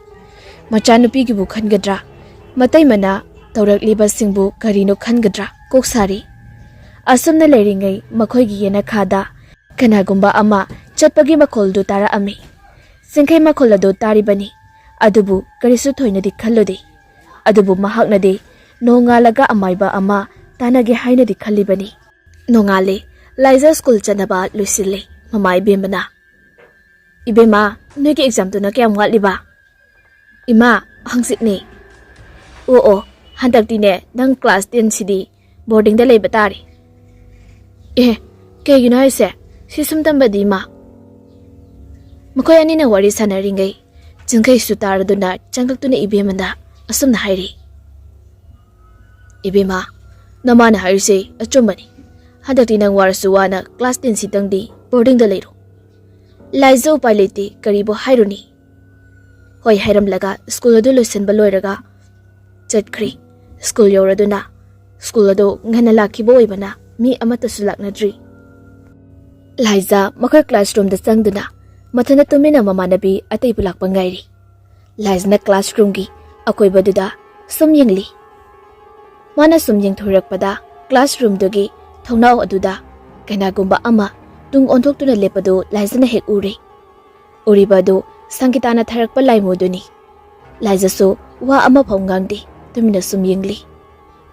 ꯃꯆꯥꯅꯨꯄꯤꯒꯤꯕꯨ ꯈꯟꯒꯗ꯭ꯔꯥ? ꯃꯇꯩꯃꯅ ꯇꯧꯔꯛꯂꯤꯕꯁꯤꯡꯕꯨ ꯀꯔꯤꯅꯣ ꯈꯟꯒꯗ꯭ꯔꯥ? ꯀꯣꯛ ꯁꯥꯔꯤ꯫ ꯑꯁꯨꯝꯅ ꯂꯩꯔꯤꯉꯩ ꯃꯈꯣꯏꯒꯤ ꯌꯦꯅꯈꯥꯗ ꯀꯅꯥꯒꯨꯝꯕ ꯑꯃ ꯆꯠꯄꯒꯤ ꯃꯈꯣꯜꯗꯨ ꯇꯥꯔꯛꯑꯝꯃꯤ꯫ ꯆꯤꯡꯈꯩ ꯃꯈꯣꯜ ꯑꯗꯨ ꯇꯥꯔꯤꯕꯅꯤ, ꯑꯗꯨꯕꯨ ꯀꯔꯤꯁꯨ ꯊꯣꯏꯅꯗꯤ ꯈꯜꯂꯨꯗꯦ꯫ ꯑꯗꯨꯕꯨ ꯃꯍꯥꯛꯅꯗꯤ ꯅꯣꯡꯉꯥꯜꯂꯒ ꯑꯃꯥꯏꯕ ꯑꯃ ꯇꯥꯟꯅꯒꯦ ꯍꯥꯏꯅꯗꯤ ꯈꯜꯂꯤꯕꯅꯤ꯫ ꯅꯣꯡꯉꯥꯜꯂꯦ꯫ ꯂꯥꯏꯖ ꯁ꯭ꯀꯨꯜ ꯆꯠꯅꯕ ꯂꯣꯏꯁꯤꯜꯂꯦ꯫ ꯃꯃꯥ ꯏꯕꯦꯝꯃꯅ, "ꯏꯕꯦꯝꯃ, ꯅꯣꯏꯒꯤ ꯑꯦꯛꯖꯥꯝꯗꯨꯅ ꯀꯌꯥꯝ ꯋꯥꯠꯂꯤꯕ?" "ꯏꯃꯥ, ꯍꯪꯆꯤꯠꯅꯦ꯫" "ꯑꯣ ꯑꯣ, ꯍꯟꯗꯛꯇꯤꯅꯦ ꯅꯪ ꯀ꯭ꯂꯥꯁ ꯇꯦꯟꯁꯤꯗꯤ ꯕꯣꯔꯗꯤꯡꯗ ꯂꯩꯕ ꯇꯥꯔꯦ꯫" "ꯑꯦ, ꯀꯩꯒꯤꯅꯣ ꯍꯥꯏꯁꯦ? ꯁꯤ ꯁꯨꯝ ꯇꯝꯕꯗꯤ, ꯏꯃꯥ?" ꯃꯈꯣꯏ ꯑꯅꯤꯅ ꯋꯥꯔꯤ ꯁꯥꯟꯅꯔꯤꯉꯩ ꯆꯤꯡꯈꯩꯁꯨ ꯇꯥꯔꯗꯨꯅ ꯆꯪꯂꯛꯇꯨꯅ ꯏꯕꯦꯝꯃꯗ ꯑꯁꯨꯝꯅ ꯍꯥꯏꯔꯤ, "ꯏꯕꯦꯝꯃ, ꯅꯃꯥꯅ ꯍꯥꯏꯔꯤꯁꯦ ꯑꯆꯨꯝꯕꯅꯤ꯫ ꯍꯟꯗꯛꯇꯤ ꯅꯪ ꯋꯥꯔꯁꯨ ꯋꯥꯅ ꯀ꯭ꯂꯥꯁ ꯇꯦꯟꯁꯤꯗꯪꯗꯤ ꯕꯣꯔꯗꯤꯡꯗ ꯂꯩꯔꯣ꯫" ꯂꯥꯏꯖ ꯎꯄꯥꯏ ꯂꯩꯇꯦ, ꯀꯔꯤꯕꯨ ꯍꯥꯏꯔꯨꯅꯤ? ꯍꯣꯏ ꯍꯥꯏꯔꯝꯂꯒ ꯁ꯭ꯀꯨꯜ ꯑꯗꯨ ꯂꯣꯏꯁꯤꯟꯕ ꯂꯣꯏꯔꯒ ꯆꯠꯈ꯭ꯔꯦ꯫ ꯁ꯭ꯀꯨꯜ ꯌꯧꯔꯗꯨꯅ ꯁ꯭ꯀꯨꯜ ꯑꯗꯨ ꯉꯟꯅ ꯂꯥꯛꯈꯤꯕ ꯑꯣꯏꯕꯅ ꯃꯤ ꯑꯃꯠꯇꯁꯨ ꯂꯥꯛꯅꯗ꯭ꯔꯤ꯫ ꯂꯥꯏꯖ ꯃꯈꯣꯏ ꯀ꯭ꯂꯥꯁꯔꯨꯝꯗ ꯆꯪꯗꯨꯅ ꯃꯊꯟꯇ ꯇꯨꯃꯤꯟꯅ ꯃꯃꯥꯟꯅꯕꯤ ꯑꯇꯩꯕꯨ ꯂꯥꯛꯄ ꯉꯥꯏꯔꯤ꯫ ꯂꯥꯏꯖꯅ ꯀ꯭ꯂꯥꯁꯔꯨꯝꯒꯤ ꯑꯀꯣꯏꯕꯗꯨꯗ ꯁꯨꯝ ꯌꯦꯡꯂꯤ꯫ ꯃꯥꯅ ꯁꯨꯝ ꯌꯦꯡꯊꯣꯔꯛꯄꯗ ꯀ꯭ꯂꯥꯁꯔꯨꯝꯗꯨꯒꯤ ꯊꯣꯡꯅꯥꯎ ꯑꯗꯨꯗ ꯀꯅꯥꯒꯨꯝꯕ ꯑꯃ ꯇꯨꯡ ꯑꯣꯟꯊꯣꯛꯇꯨꯅ ꯂꯦꯞꯄꯗꯨ ꯂꯥꯏꯖꯅ ꯍꯦꯛ ꯎꯔꯦ꯫ ꯎꯔꯤꯕ ꯑꯗꯨ ꯁꯪꯒꯤꯇꯥꯅ ꯊꯥꯔꯛꯄ ꯂꯥꯏꯃꯨꯗꯨꯅꯤ꯫ ꯂꯥꯏꯖꯁꯨ ꯋꯥ ꯑꯃꯐꯥꯎ ꯉꯥꯡꯗꯦ, ꯇꯨꯃꯤꯟꯅ ꯁꯨꯝ ꯌꯦꯡꯂꯤ꯫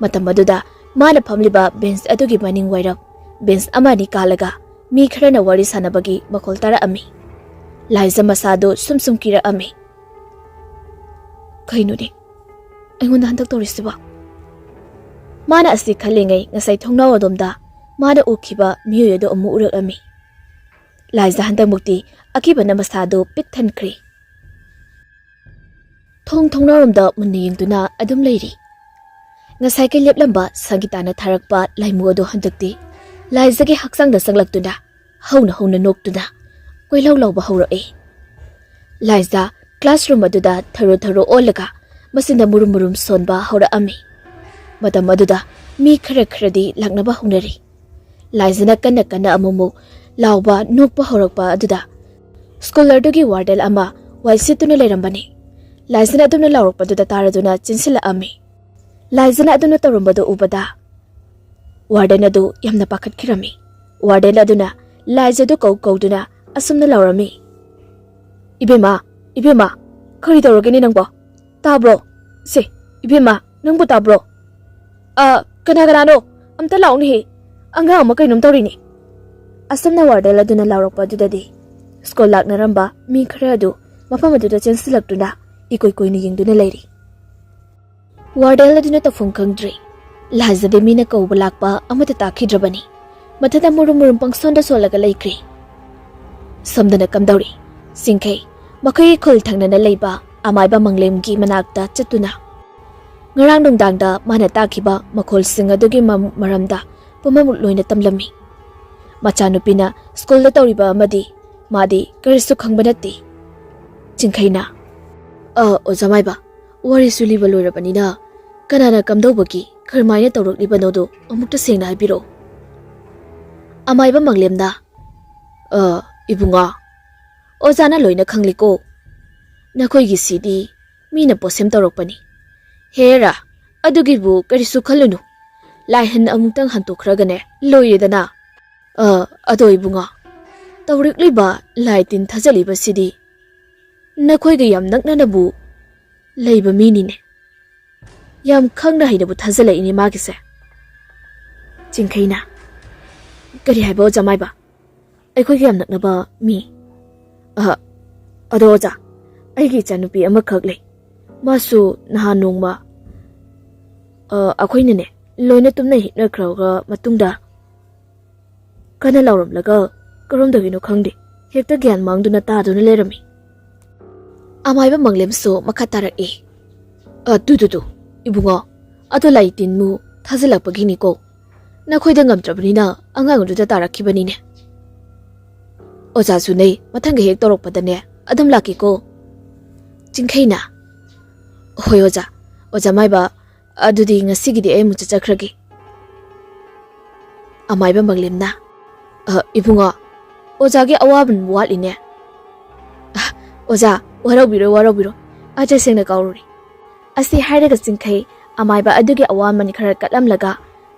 ꯃꯇꯝ ꯑꯗꯨꯗ ꯃꯥꯅ ꯐꯝꯂꯤꯕ ꯕꯦꯟꯁ ꯑꯗꯨꯒꯤ ꯃꯅꯤꯡ ꯋꯥꯏꯔꯞ ꯕꯦꯟꯁ ꯑꯃ ꯑꯅꯤ ꯀꯥꯜꯂꯒ ꯃꯤ ꯈꯔꯅ ꯋꯥꯔꯤ ꯁꯥꯟꯅꯕꯒꯤ ꯃꯈꯣꯜ ꯇꯥꯔꯛꯑꯝꯃꯤ꯫ ꯂꯥꯏꯖ ꯃꯁꯥꯗꯨ ꯁꯨꯝ ꯁꯨꯝ ꯀꯤꯔꯛꯑꯝꯃꯤ꯫ "ꯀꯩꯅꯣꯅꯦ ꯑꯩꯉꯣꯟꯗ ꯍꯟꯗꯛ ꯇꯧꯔꯤꯁꯤꯕꯣ?" ꯃꯥꯅ ꯑꯁꯤ ꯈꯜꯂꯤꯉꯩ ꯉꯁꯥꯏ ꯊꯣꯡꯅꯥꯎ ꯑꯗꯣꯝꯗ ꯃꯥꯅ ꯎꯈꯤꯕ ꯃꯤꯑꯣꯏ ꯑꯗꯨ ꯑꯃꯨꯛ ꯎꯔꯛꯂꯝꯃꯤ꯫ ꯂꯥꯏꯖ ꯍꯟꯗꯛꯃꯨꯛꯇꯤ ꯑꯀꯤꯕꯅ ꯃꯁꯥꯗꯨ ꯄꯤꯛ ꯊꯟꯈ꯭ꯔꯦ꯫ ꯊꯣꯡ ꯊꯣꯡꯅꯥꯎꯔꯣꯝꯗ ꯃꯨꯟꯅ ꯌꯦꯡꯗꯨꯅ ꯑꯗꯨꯝ ꯂꯩꯔꯤ꯫ ꯉꯁꯥꯏꯒꯤ ꯂꯦꯞꯂꯝꯕ ꯁꯪꯒꯤꯇꯥꯅ ꯊꯥꯔꯛꯄ ꯂꯥꯏꯃꯨ ꯑꯗꯨ ꯍꯟꯗꯛꯇꯤ ꯂꯥꯏꯖꯒꯤ ꯍꯛꯆꯥꯡꯗ ꯆꯪꯂꯛꯇꯨꯅ ꯍꯧꯅ ꯍꯧꯅ ꯅꯣꯛꯇꯨꯅ ꯀꯣꯏꯂꯥꯎ ꯂꯥꯎꯕ ꯍꯧꯔꯛꯏ꯫ ꯂꯥꯏꯖ ꯀ꯭ꯂꯥꯁꯔꯨꯝ ꯑꯗꯨꯗ ꯊꯔꯣ ꯊꯔꯣ ꯑꯣꯜꯂꯒ ꯃꯆꯤꯟꯗ ꯃꯨꯔꯨꯝ ꯃꯨꯔꯨꯝ ꯁꯣꯟꯕ ꯍꯧꯔꯛꯑꯝꯃꯤ꯫ ꯃꯇꯝ ꯑꯗꯨꯗ ꯃꯤ ꯈꯔ ꯈꯔꯗꯤ ꯂꯥꯛꯅꯕ ꯍꯧꯅꯔꯤ꯫ ꯂꯥꯏꯖꯅ ꯀꯟꯅ ꯀꯟꯅ ꯑꯃꯨꯛꯃꯨꯛ ꯂꯥꯎꯕ ꯅꯣꯛꯄ ꯍꯧꯔꯛꯄ ꯑꯗꯨꯗ ꯁ꯭ꯀꯨꯜ ꯑꯗꯨꯒꯤ ꯋꯥꯔꯗꯦꯟ ꯑꯃ ꯋꯥꯏ ꯁꯤꯠꯇꯨꯅ ꯂꯩꯔꯝꯕꯅꯤ꯫ ꯂꯥꯏꯖꯅ ꯑꯗꯨꯝꯅ ꯂꯥꯎꯔꯛꯄꯗꯨꯗ ꯇꯥꯔꯗꯨꯅ ꯆꯦꯟꯁꯤꯜꯂꯛꯑꯝꯃꯤ꯫ ꯂꯥꯏꯖꯅ ꯑꯗꯨꯅ ꯇꯧꯔꯝꯕꯗꯨ ꯎꯕꯗ ꯋꯥꯔꯗꯦꯟ ꯑꯗꯨ ꯌꯥꯝꯅ ꯄꯥꯈꯠꯈꯤꯔꯝꯃꯤ꯫ ꯋꯥꯔꯗꯦꯟ ꯑꯗꯨꯅ ꯂꯥꯏꯖꯗꯨ ꯀꯧ ꯀꯧꯗꯨꯅ ꯑꯁꯨꯝꯅ ꯂꯥꯎꯔꯝꯃꯤ꯫ "ꯏꯕꯦꯝꯃ, ꯏꯕꯦꯝꯃ, ꯀꯔꯤ ꯇꯧꯔꯒꯦꯅꯦ ꯅꯪꯕꯣ? ꯇꯥꯕ꯭ꯔꯣ? ꯁꯦ, ꯏꯕꯦꯝꯃ, ꯅꯪꯕꯨ ꯇꯥꯕ꯭ꯔꯣ? ꯑ, ꯀꯅꯥ ꯀꯅꯥꯅꯣ? ꯑꯝꯇ ꯂꯥꯛꯎꯅꯦꯍꯦ꯫ ꯑꯉꯥꯡ ꯑꯃ ꯀꯩꯅꯣꯝ ꯇꯧꯔꯤꯅꯦ꯫" ꯑꯁꯨꯝꯅ ꯋꯥꯔꯗꯦꯜ ꯑꯗꯨꯅ ꯂꯥꯎꯔꯛꯄ ꯑꯗꯨꯗꯗꯤ ꯁ꯭ꯀꯨꯜ ꯂꯥꯛꯅꯔꯝꯕ ꯃꯤ ꯈꯔ ꯑꯗꯨ ꯃꯐꯝ ꯑꯗꯨꯗ ꯆꯦꯟꯁꯤꯜꯂꯛꯇꯨꯅ ꯏꯀꯣꯏ ꯀꯣꯏꯅ ꯌꯦꯡꯗꯨꯅ ꯂꯩꯔꯤ꯫ ꯋꯥꯔꯗꯦꯜ ꯑꯗꯨꯅ ꯇꯧꯐꯝ ꯈꯪꯗ꯭ꯔꯦ꯫ ꯂꯥꯏꯖꯗꯤ ꯃꯤꯅ ꯀꯧꯕ ꯂꯥꯛꯄ ꯑꯃꯠꯇ ꯇꯥꯈꯤꯗ꯭ꯔꯕꯅꯤ꯫ ꯃꯊꯟꯇ ꯃꯨꯔꯨꯝ ꯃꯨꯔꯨꯝ ꯄꯪꯁꯣꯟꯗ ꯁꯣꯜꯂꯒ ꯂꯩꯈ꯭ꯔꯦ꯫ ꯁꯣꯝꯗꯅ ꯀꯝꯗꯧꯔꯤ? ꯆꯤꯡꯈꯩ ꯃꯈꯣꯏꯒꯤ ꯈꯨꯜ ꯊꯪꯅꯅ ꯂꯩꯕ ꯑꯃꯥꯏꯕ ꯃꯪꯂꯦꯝꯒꯤ ꯃꯅꯥꯛꯇ ꯆꯠꯇꯨꯅ ꯉꯔꯥꯡ ꯅꯨꯡꯗꯥꯡꯗ ꯃꯥꯅ ꯇꯥꯈꯤꯕ ꯃꯈꯣꯜꯁꯤꯡ ꯑꯗꯨꯒꯤ ꯃ-, ꯃꯔꯝꯗ ꯄꯨꯝꯅꯃꯛ ꯂꯣꯏꯅ ꯇꯝꯂꯝꯃꯤ꯫ ꯃꯆꯥꯅꯨꯄꯤꯅ ꯁ꯭ꯀꯨꯜꯗ ꯇꯧꯔꯤꯕ ꯑꯃꯗꯤ ꯃꯥꯗꯤ ꯀꯔꯤꯁꯨ ꯈꯪꯕ ꯅꯠꯇꯦ꯫ ꯆꯤꯡꯈꯩꯅ, "ꯑ, ꯑꯣꯖꯥ ꯃꯥꯏꯕ, ꯋꯥꯔꯤꯁꯨ ꯂꯤꯕ ꯂꯣꯏꯔꯕꯅꯤꯅ ꯀꯅꯥꯅ ꯀꯝꯗꯧꯕꯒꯤ ꯀꯔꯝꯍꯥꯏꯅ ꯇꯧꯔꯛꯂꯤꯕꯅꯣꯗꯣ ꯑꯃꯨꯛꯇ ꯁꯦꯡꯅ ꯍꯥꯏꯕꯤꯔꯛꯑꯣ꯫" ꯑꯃꯥꯏꯕ ꯃꯪꯂꯦꯝꯅ, "ꯑ, ꯏꯕꯨꯡꯉꯣ, ꯑꯣꯖꯥꯅ ꯂꯣꯏꯅ ꯈꯪꯂꯤꯀꯣ꯫ ꯅꯈꯣꯏꯒꯤꯁꯤꯗꯤ ꯃꯤꯅ ꯄꯣꯠꯁꯦꯝ ꯇꯧꯔꯛꯄꯅꯤ꯫ ꯍꯦꯔꯥ, ꯑꯗꯨꯒꯤꯕꯨ ꯀꯔꯤꯁꯨ ꯈꯜꯂꯨꯅꯨ꯫ ꯂꯥꯏꯍꯟ ꯑꯃꯨꯛꯇꯪ ꯍꯟꯇꯣꯛꯈ꯭ꯔꯒꯅꯦ, ꯂꯣꯏꯔꯦꯗꯅ꯫ ꯑ, ꯑꯗꯣ ꯏꯕꯨꯡꯉꯣ, ꯇꯧꯔꯛꯂꯤꯕ ꯂꯥꯏ ꯇꯤꯟ ꯊꯥꯖꯜꯂꯤꯕꯁꯤꯗꯤ ꯅꯈꯣꯏꯒ ꯌꯥꯝ ꯅꯛꯅꯅꯕꯨ ꯂꯩꯕ ꯃꯤꯅꯤꯅꯦ꯫ ꯌꯥꯝ ꯈꯪꯅ ꯍꯩꯅꯕꯨ ꯊꯥꯖꯜꯂꯛꯏꯅꯦ ꯃꯥꯒꯤꯁꯦ꯫" ꯆꯤꯡꯈꯩꯅ, "ꯀꯔꯤ ꯍꯥꯏꯕ, ꯑꯣꯖꯥ ꯃꯥꯏꯕ? ꯑꯩꯈꯣꯏꯒ ꯌꯥꯝ ꯅꯛꯅꯕ ꯃꯤ?" "ꯑ, ꯑꯗꯣ ꯑꯣꯖꯥ, ꯑꯩꯒꯤ ꯏꯆꯥꯅꯨꯄꯤ ꯑꯃꯈꯛ ꯂꯩ꯫ ꯃꯥꯁꯨ ꯅꯍꯥꯟ ꯅꯣꯡꯃ, ꯑ, ꯑꯩꯈꯣꯏꯅꯅꯦ, ꯂꯣꯏꯅ ꯇꯨꯝꯅ ꯍꯤꯞꯅꯈ꯭ꯔꯕ ꯃꯇꯨꯡꯗ ꯀꯟꯅ ꯂꯥꯎꯔꯝꯂꯒ ꯀꯔꯣꯝꯗꯒꯤꯅꯣ ꯈꯪꯗꯦ, ꯍꯦꯛꯇ ꯒ꯭ꯌꯥꯟ ꯃꯥꯡꯗꯨꯅ ꯇꯥꯗꯨꯅ ꯂꯩꯔꯝꯃꯤ꯫" ꯑꯃꯥꯏꯕ ꯃꯪꯂꯦꯝꯁꯨ ꯃꯈꯥ ꯇꯥꯔꯛꯏ꯫ "ꯑ, ꯇꯨ, ꯇꯨ, ꯇꯨ, ꯏꯕꯨꯡꯉꯣ, ꯑꯗꯣ ꯂꯥꯏ ꯇꯤꯟꯕꯨ ꯊꯥꯖꯤꯜꯂꯛꯄꯒꯤꯅꯤꯀꯣ꯫ ꯅꯈꯣꯏꯗ ꯉꯝꯗ꯭ꯔꯕꯅꯤꯅ ꯑꯉꯥꯡ ꯑꯗꯨꯗ ꯇꯥꯔꯛꯈꯤꯕꯅꯤꯅꯦ꯫ ꯑꯣꯖꯥꯁꯨ ꯅꯩ, ꯃꯊꯪꯒ ꯍꯦꯛ ꯇꯧꯔꯛꯄꯗꯅꯦ, ꯑꯗꯨꯝ ꯂꯥꯛꯀꯦꯀꯣ꯫" ꯆꯤꯡꯈꯩꯅ, "ꯍꯣꯏ ꯑꯣꯖꯥ, ꯑꯣꯖꯥ ꯃꯥꯏꯕ, ꯑꯗꯨꯗꯤ ꯉꯁꯤꯒꯤꯗꯤ ꯑꯩ ꯑꯃꯨꯛ ꯆꯠꯆꯈ꯭ꯔꯒꯦ꯫" ꯑꯃꯥꯏꯕ ꯃꯪꯂꯦꯝꯅ, "ꯑ, ꯏꯕꯨꯡꯉꯣ, ꯑꯣꯖꯥꯒꯤ ꯑꯋꯥꯕ ꯋꯥꯠꯂꯤꯅꯦ꯫" "ꯑ, ꯑꯣꯖꯥ, ꯋꯥꯔꯧꯕꯤꯔꯣꯏ, ꯋꯥꯔꯧꯕꯤꯔꯣꯏ꯫ ꯑ, ꯇꯁꯦꯡꯅ ꯀꯥꯎꯔꯨꯔꯦ꯫" ꯑꯁꯤ ꯍꯥꯏꯔꯒ ꯆꯤꯡꯈꯩ ꯑꯃꯥꯏꯕ ꯑꯗꯨꯒꯤ ꯑꯋꯥꯃꯟ ꯈꯔ ꯀꯠꯂꯝꯂꯒ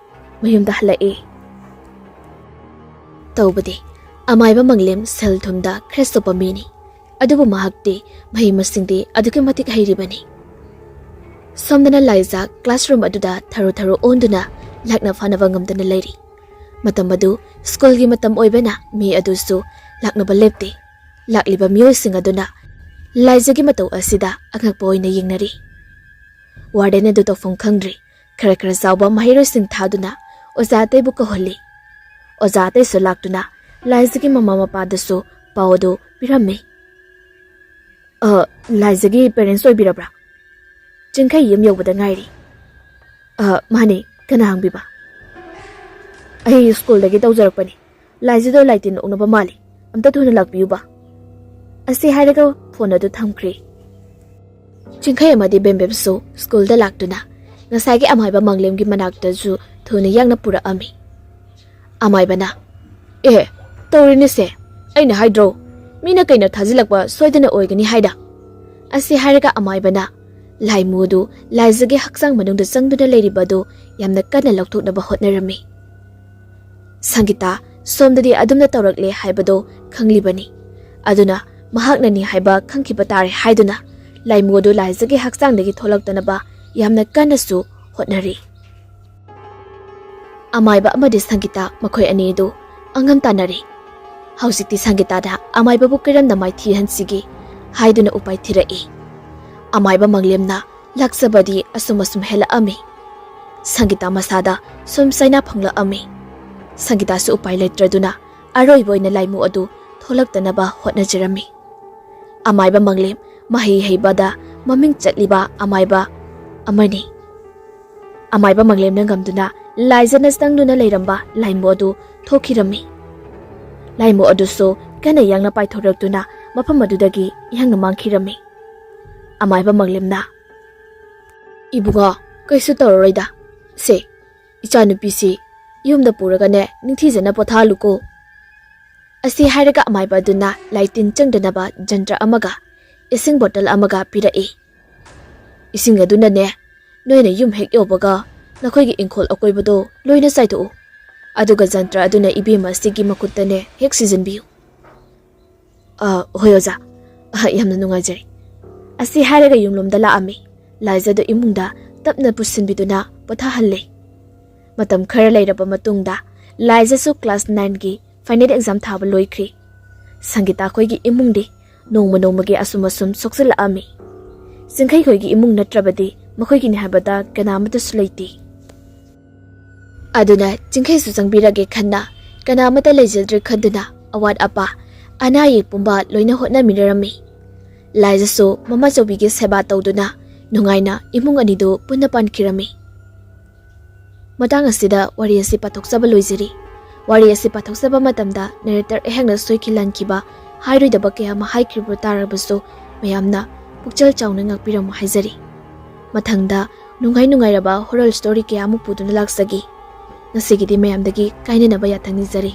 ꯃꯌꯨꯝꯗ ꯍꯜꯂꯛꯏ꯫ ꯇꯧꯕꯗꯤ ꯑꯃꯥꯏꯕ ꯃꯪꯂꯦꯝ ꯁꯦꯜ ꯊꯨꯝꯗ ꯈꯔ ꯆꯣꯞꯄ ꯃꯤꯅꯤ, ꯑꯗꯨꯕꯨ ꯃꯍꯥꯛꯇꯤ ꯃꯍꯩ ꯃꯁꯤꯡꯗꯤ ꯑꯗꯨꯛꯀꯤ ꯃꯇꯤꯛ ꯍꯩꯔꯤꯕꯅꯤ꯫ ꯁꯣꯝꯗꯅ ꯂꯥꯏꯖꯥ classroom ꯑꯗꯨꯗ ꯊꯔꯣ ꯊꯔꯣ ꯑꯣꯟꯗꯨꯅ ꯂꯥꯛꯅ ꯐꯥꯅꯕ ꯉꯝꯗꯅ ꯂꯩꯔꯤ꯫ ꯃꯇꯝ ꯑꯗꯨ ꯁ꯭ꯀꯨꯜꯒꯤ ꯃꯇꯝ ꯑꯣꯏꯕꯅ ꯃꯤ ꯑꯗꯨꯁꯨ ꯂꯥꯛꯅꯕ ꯂꯦꯞꯇꯦ꯫ ꯂꯥꯛꯂꯤꯕ ꯃꯤꯑꯣꯏꯁꯤꯡ ꯑꯗꯨꯅ ꯂꯥꯏꯖꯥꯒꯤ ꯃꯇꯧ ꯑꯁꯤꯗ ꯑꯉꯛꯄ ꯑꯣꯏꯅ ꯌꯦꯡꯅꯔꯤ꯫ ꯋꯥꯔꯗꯦꯟ ꯑꯗꯨ ꯇꯧꯐꯝ ꯈꯪꯗ꯭ꯔꯤ꯫ ꯈꯔ ꯈꯔ ꯆꯥꯎꯕ ꯃꯍꯩꯔꯣꯏꯁꯤꯡ ꯊꯥꯗꯨꯅ ꯑꯣꯖꯥ ꯑꯇꯩꯕꯨ ꯀꯧꯍꯜꯂꯤ꯫ ꯑꯣꯖꯥ ꯑꯇꯩꯁꯨ ꯂꯥꯛꯇꯨꯅ ꯂꯥꯏꯖꯥꯒꯤ ꯃꯃꯥ ꯃꯄꯥꯗꯁꯨ ꯄꯥꯎ ꯑꯗꯨ ꯄꯤꯔꯝꯃꯤ꯫ "ꯑ, ꯂꯥꯏꯖꯥꯒꯤ parents ꯑꯣꯏꯕꯤꯔꯕ꯭ꯔꯥ? ꯆꯤꯡꯈꯩ ꯌꯨꯝ ꯌꯧꯕꯗ ꯉꯥꯏꯔꯤ꯫" "ꯑ, ꯃꯥꯅꯦ, ꯀꯅꯥ ꯍꯪꯕꯤꯕ?" "ꯑꯩ ꯁ꯭ꯀꯨꯜꯗꯒꯤ ꯇꯧꯖꯔꯛꯄꯅꯤ꯫ ꯂꯥꯏꯖꯥꯗꯣ ꯂꯥꯏꯇꯤꯟ ꯑꯣꯛꯅꯕ ꯃꯥꯜꯂꯤ꯫ ꯑꯝꯇ ꯊꯨꯅ ꯂꯥꯛꯄꯤꯌꯨꯕ꯫" ꯑꯁꯤ ꯍꯥꯏꯔꯒ ꯐꯣꯟ ꯑꯗꯨ ꯊꯝꯈ꯭ꯔꯦ꯫ ꯆꯤꯡꯈꯩ ꯑꯃꯗꯤ ꯕꯦꯝꯕꯦꯝꯁꯨ ꯁ꯭ꯀꯨꯜꯗ ꯂꯥꯛꯇꯨꯅ ꯉꯁꯥꯏꯒꯤ ꯑꯃꯥꯏꯕ ꯃꯪꯂꯦꯝꯒꯤ ꯃꯅꯥꯛꯇꯁꯨ ꯊꯨꯅ ꯌꯥꯡꯅ ꯄꯨꯔꯛꯑꯝꯃꯤ꯫ ꯑꯃꯥꯏꯕꯅ, "ꯑꯦ, ꯇꯧꯔꯤꯅꯦꯁꯦ, ꯑꯩꯅ ꯍꯥꯏꯗ꯭ꯔꯣ, ꯃꯤꯅ ꯀꯩꯅ ꯊꯥꯖꯤꯜꯂꯛꯄ ꯁꯣꯏꯗꯅ ꯑꯣꯏꯒꯅꯤ ꯍꯥꯏꯅ?" ꯑꯁꯤ ꯍꯥꯏꯔꯒ ꯑꯃꯥꯏꯕꯅ ꯂꯥꯏꯃꯨ ꯑꯗꯨ ꯂꯥꯏꯖꯥꯒꯤ ꯍꯛꯆꯥꯡ ꯃꯅꯨꯡꯗ ꯆꯪꯗꯨꯅ ꯂꯩꯔꯤꯕ ꯑꯗꯨ ꯌꯥꯝꯅ ꯀꯟꯅ ꯂꯧꯊꯣꯛꯅꯕ ꯍꯣꯠꯅꯔꯝꯃꯤ꯫ ꯁꯪꯒꯤꯇꯥ ꯁꯣꯝꯗꯗꯤ ꯑꯗꯨꯝꯅ ꯇꯧꯔꯛꯂꯦ ꯍꯥꯏꯕꯗꯣ ꯈꯪꯂꯤꯕꯅꯤ꯫ ꯑꯗꯨꯅ ꯃꯍꯥꯛꯅꯅꯤ ꯍꯥꯏꯕ ꯈꯪꯈꯤꯕ ꯇꯥꯔꯦ ꯍꯥꯏꯗꯨꯅ ꯂꯥꯏꯃꯨ ꯑꯗꯨ ꯂꯥꯏꯖꯥꯒꯤ ꯍꯛꯆꯥꯡꯗꯒꯤ ꯊꯣꯛꯂꯛꯇꯅꯕ ꯌꯥꯝꯅ ꯀꯟꯅꯁꯨ ꯍꯣꯠꯅꯔꯤ꯫ ꯑꯃꯥꯏꯕ ꯑꯃꯗꯤ ꯁꯪꯒꯤꯇꯥ ꯃꯈꯣꯏ ꯑꯅꯤ ꯑꯗꯨ ꯑꯉꯝ ꯇꯥꯟꯅꯔꯤ꯫ ꯍꯧꯖꯤꯛꯇꯤ ꯁꯪꯒꯤꯇꯥꯗ ꯑꯃꯥꯏꯕꯕꯨ ꯀꯔꯝꯅ ꯃꯥꯏꯊꯤꯍꯟꯁꯤꯒꯦ ꯍꯥꯏꯗꯨꯅ ꯎꯄꯥꯏ ꯊꯤꯔꯛꯏ꯫ ꯑꯃꯥꯏꯕ ꯃꯪꯂꯦꯝꯅ ꯂꯥꯛꯆꯕꯗꯤ ꯑꯁꯨꯝ ꯑꯁꯨꯝ ꯍꯦꯜꯂꯛꯑꯝꯃꯤ꯫ ꯁꯪꯒꯤꯇꯥ ꯃꯁꯥꯗ ꯁꯨꯝ ꯆꯩꯅꯥ ꯐꯪꯂꯛꯑꯝꯃꯤ꯫ ꯁꯪꯒꯤꯇꯥꯁꯨ ꯎꯄꯥꯏ ꯂꯩꯇ꯭ꯔꯗꯨꯅ ꯑꯔꯣꯏꯕ ꯑꯣꯏꯅ ꯂꯥꯏꯃꯨ ꯑꯗꯨ ꯊꯣꯛꯂꯛꯇꯅꯕ ꯍꯣꯠꯅꯖꯔꯝꯃꯤ꯫ ꯑꯃꯥꯏꯕ ꯃꯪꯂꯦꯝ ꯃꯍꯩ ꯍꯩꯕꯗ ꯃꯃꯤꯡ ꯆꯠꯂꯤꯕ ꯑꯃꯥꯏꯕ ꯑꯃꯅꯤ꯫ ꯑꯃꯥꯏꯕ ꯃꯪꯂꯦꯝꯅ ꯉꯝꯗꯨꯅ ꯂꯥꯏꯖꯥꯅ ꯆꯪꯗꯨꯅ ꯂꯩꯔꯝꯕ ꯂꯥꯏꯃꯨ ꯑꯗꯨ ꯊꯣꯛꯈꯤꯔꯝꯃꯤ꯫ ꯂꯥꯏꯃꯨ ꯑꯗꯨꯁꯨ ꯀꯟꯅ ꯌꯥꯡꯅ ꯄꯥꯏꯊꯣꯔꯛꯇꯨꯅ ꯃꯐꯝ ꯑꯗꯨꯗꯒꯤ ꯌꯥꯡꯅ ꯃꯥꯡꯈꯤꯔꯝꯃꯤ꯫ ꯑꯃꯥꯏꯕ ꯃꯪꯂꯦꯝꯅ, "ꯏꯕꯨꯡꯉꯣ, ꯀꯩꯁꯨ ꯇꯧꯔꯔꯣꯏꯗ꯫ ꯁꯦ, ꯏꯆꯥꯅꯨꯄꯤꯁꯤ ꯌꯨꯝꯗ ꯄꯨꯔꯒꯅꯦ ꯅꯤꯡꯊꯤꯖꯅ ꯄꯣꯊꯥꯍꯜꯂꯨꯀꯣ꯫" ꯑꯁꯤ ꯍꯥꯏꯔꯒ ꯑꯃꯥꯏꯕ ꯑꯗꯨꯅ ꯂꯥꯏꯇꯤꯟ ꯆꯪꯗꯅꯕ ꯖꯟꯇ꯭ꯔ ꯑꯃꯒ ꯏꯁꯤꯡ ꯕꯣꯇꯜ ꯑꯃꯒ ꯄꯤꯔꯛꯏ꯫ "ꯏꯁꯤꯡ ꯑꯗꯨꯅꯅꯦ, ꯅꯣꯏꯅ ꯌꯨꯝ ꯍꯦꯛ ꯌꯧꯕꯒ ꯅꯈꯣꯏꯒꯤ ꯏꯪꯈꯣꯜ ꯑꯀꯣꯏꯕꯗꯣ ꯂꯣꯏꯅ ꯆꯥꯏꯊꯣꯛꯎ꯫ ꯑꯗꯨꯒ ꯖꯟꯇ꯭ꯔ ꯑꯗꯨꯅ ꯏꯕꯦꯝꯃ ꯑꯁꯤꯒꯤ ꯃꯈꯨꯠꯇꯅꯦ ꯍꯦꯛ ꯁꯤꯖꯤꯟꯕꯤꯌꯨ꯫ "ꯑ, ꯍꯣꯏ ꯑꯣꯖꯥ꯫ ꯑ, ꯌꯥꯝꯅ ꯅꯨꯡꯉꯥꯏꯖꯔꯦ"꯫ ꯑꯁꯤ ꯍꯥꯏꯔꯒ ꯌꯨꯝꯂꯣꯝꯗ ꯂꯥꯛꯑꯝꯃꯤ꯫ ꯂꯥꯏꯖꯗꯨ ꯏꯃꯨꯡꯗ ꯇꯞꯅ ꯄꯨꯁꯤꯟꯕꯤꯗꯨꯅ ꯄꯣꯊꯥꯍꯜꯂꯦ꯫ ꯃꯇꯝ ꯈꯔ ꯂꯩꯔꯕ ꯃꯇꯨꯡꯗ ꯂꯥꯏꯖꯁꯨ class nineꯒꯤ final exam ꯊꯥꯕ ꯂꯣꯏꯈ꯭ꯔꯤ꯫ ꯁꯪꯒꯤꯇꯥ ꯈꯣꯏꯒꯤ ꯏꯃꯨꯡꯗꯤ ꯅꯣꯡꯃ ꯅꯣꯡꯃꯒꯤ ꯑꯁꯨꯝ ꯑꯁꯨꯝ ꯁꯣꯛꯆꯤꯜꯂꯛꯑꯝꯃꯤ꯫ ꯆꯤꯡꯈꯩ ꯈꯣꯏꯒꯤ ꯏꯃꯨꯡ ꯅꯠꯇ꯭ꯔꯕꯗꯤ ꯃꯈꯣꯏꯒꯤꯅꯤ ꯍꯥꯏꯕꯗ ꯀꯅꯥ ꯑꯃꯠꯇꯁꯨ ꯂꯩꯇꯦ꯫ ꯑꯗꯨꯅ ꯆꯤꯡꯈꯩꯁꯨ ꯆꯪꯕꯤꯔꯒꯦ ꯈꯟꯅ ꯀꯅꯥ ꯑꯃꯠꯇ ꯂꯩꯖꯗ꯭ꯔꯦ ꯈꯟꯗꯨꯅ ꯑꯋꯥꯠ ꯑꯄꯥ, ꯑꯅꯥ ꯑꯌꯦꯛ ꯄꯨꯝꯕ ꯂꯣꯏꯅ ꯍꯣꯠꯅꯃꯤꯟꯅꯔꯝꯃꯤ꯫ ꯂꯥꯏꯖꯁꯨ ꯃꯃꯥꯆꯧꯕꯤꯒꯤ ꯁꯦꯕꯥ ꯇꯧꯗꯨꯅ ꯅꯨꯡꯉꯥꯏꯅ ꯏꯃꯨꯡ ꯑꯅꯤꯗꯨ ꯄꯨꯟꯅ ꯄꯥꯟꯈꯤꯔꯝꯃꯤ꯫ ꯃꯇꯥꯡ ꯑꯁꯤꯗ ꯋꯥꯔꯤ ꯑꯁꯤ ꯄꯥꯊꯣꯛꯆꯕ ꯂꯣꯏꯖꯔꯤ꯫ ꯋꯥꯔꯤ ꯑꯁꯤ ꯄꯥꯊꯣꯛꯆꯕ ꯃꯇꯝꯗ narrator ꯑꯩꯍꯥꯛꯅ ꯁꯣꯏꯈꯤ ꯂꯥꯟꯈꯤꯕ, ꯍꯥꯏꯔꯣꯏꯗꯕ ꯀꯌꯥ ꯑꯃ ꯍꯥꯏꯈ꯭ꯔꯤꯕ ꯇꯥꯔꯕꯁꯨ ꯃꯌꯥꯝꯅ ꯄꯨꯛꯆꯦꯜ ꯆꯥꯎꯅ ꯉꯥꯛꯄꯤꯔꯝꯃꯨ ꯍꯥꯏꯖꯔꯤ꯫ ꯃꯊꯪꯗ ꯅꯨꯡꯉꯥꯏ ꯅꯨꯡꯉꯥꯏꯔꯕ horror story ꯀꯌꯥ ꯑꯃꯨꯛ ꯄꯨꯗꯨꯅ ꯂꯥꯛꯆꯒꯦ꯫ ꯉꯁꯤꯒꯤꯗꯤ ꯃꯌꯥꯝꯗꯒꯤ ꯀꯥꯏꯅꯅꯕ ꯌꯥꯊꯪ ꯅꯤꯖꯔꯤ꯫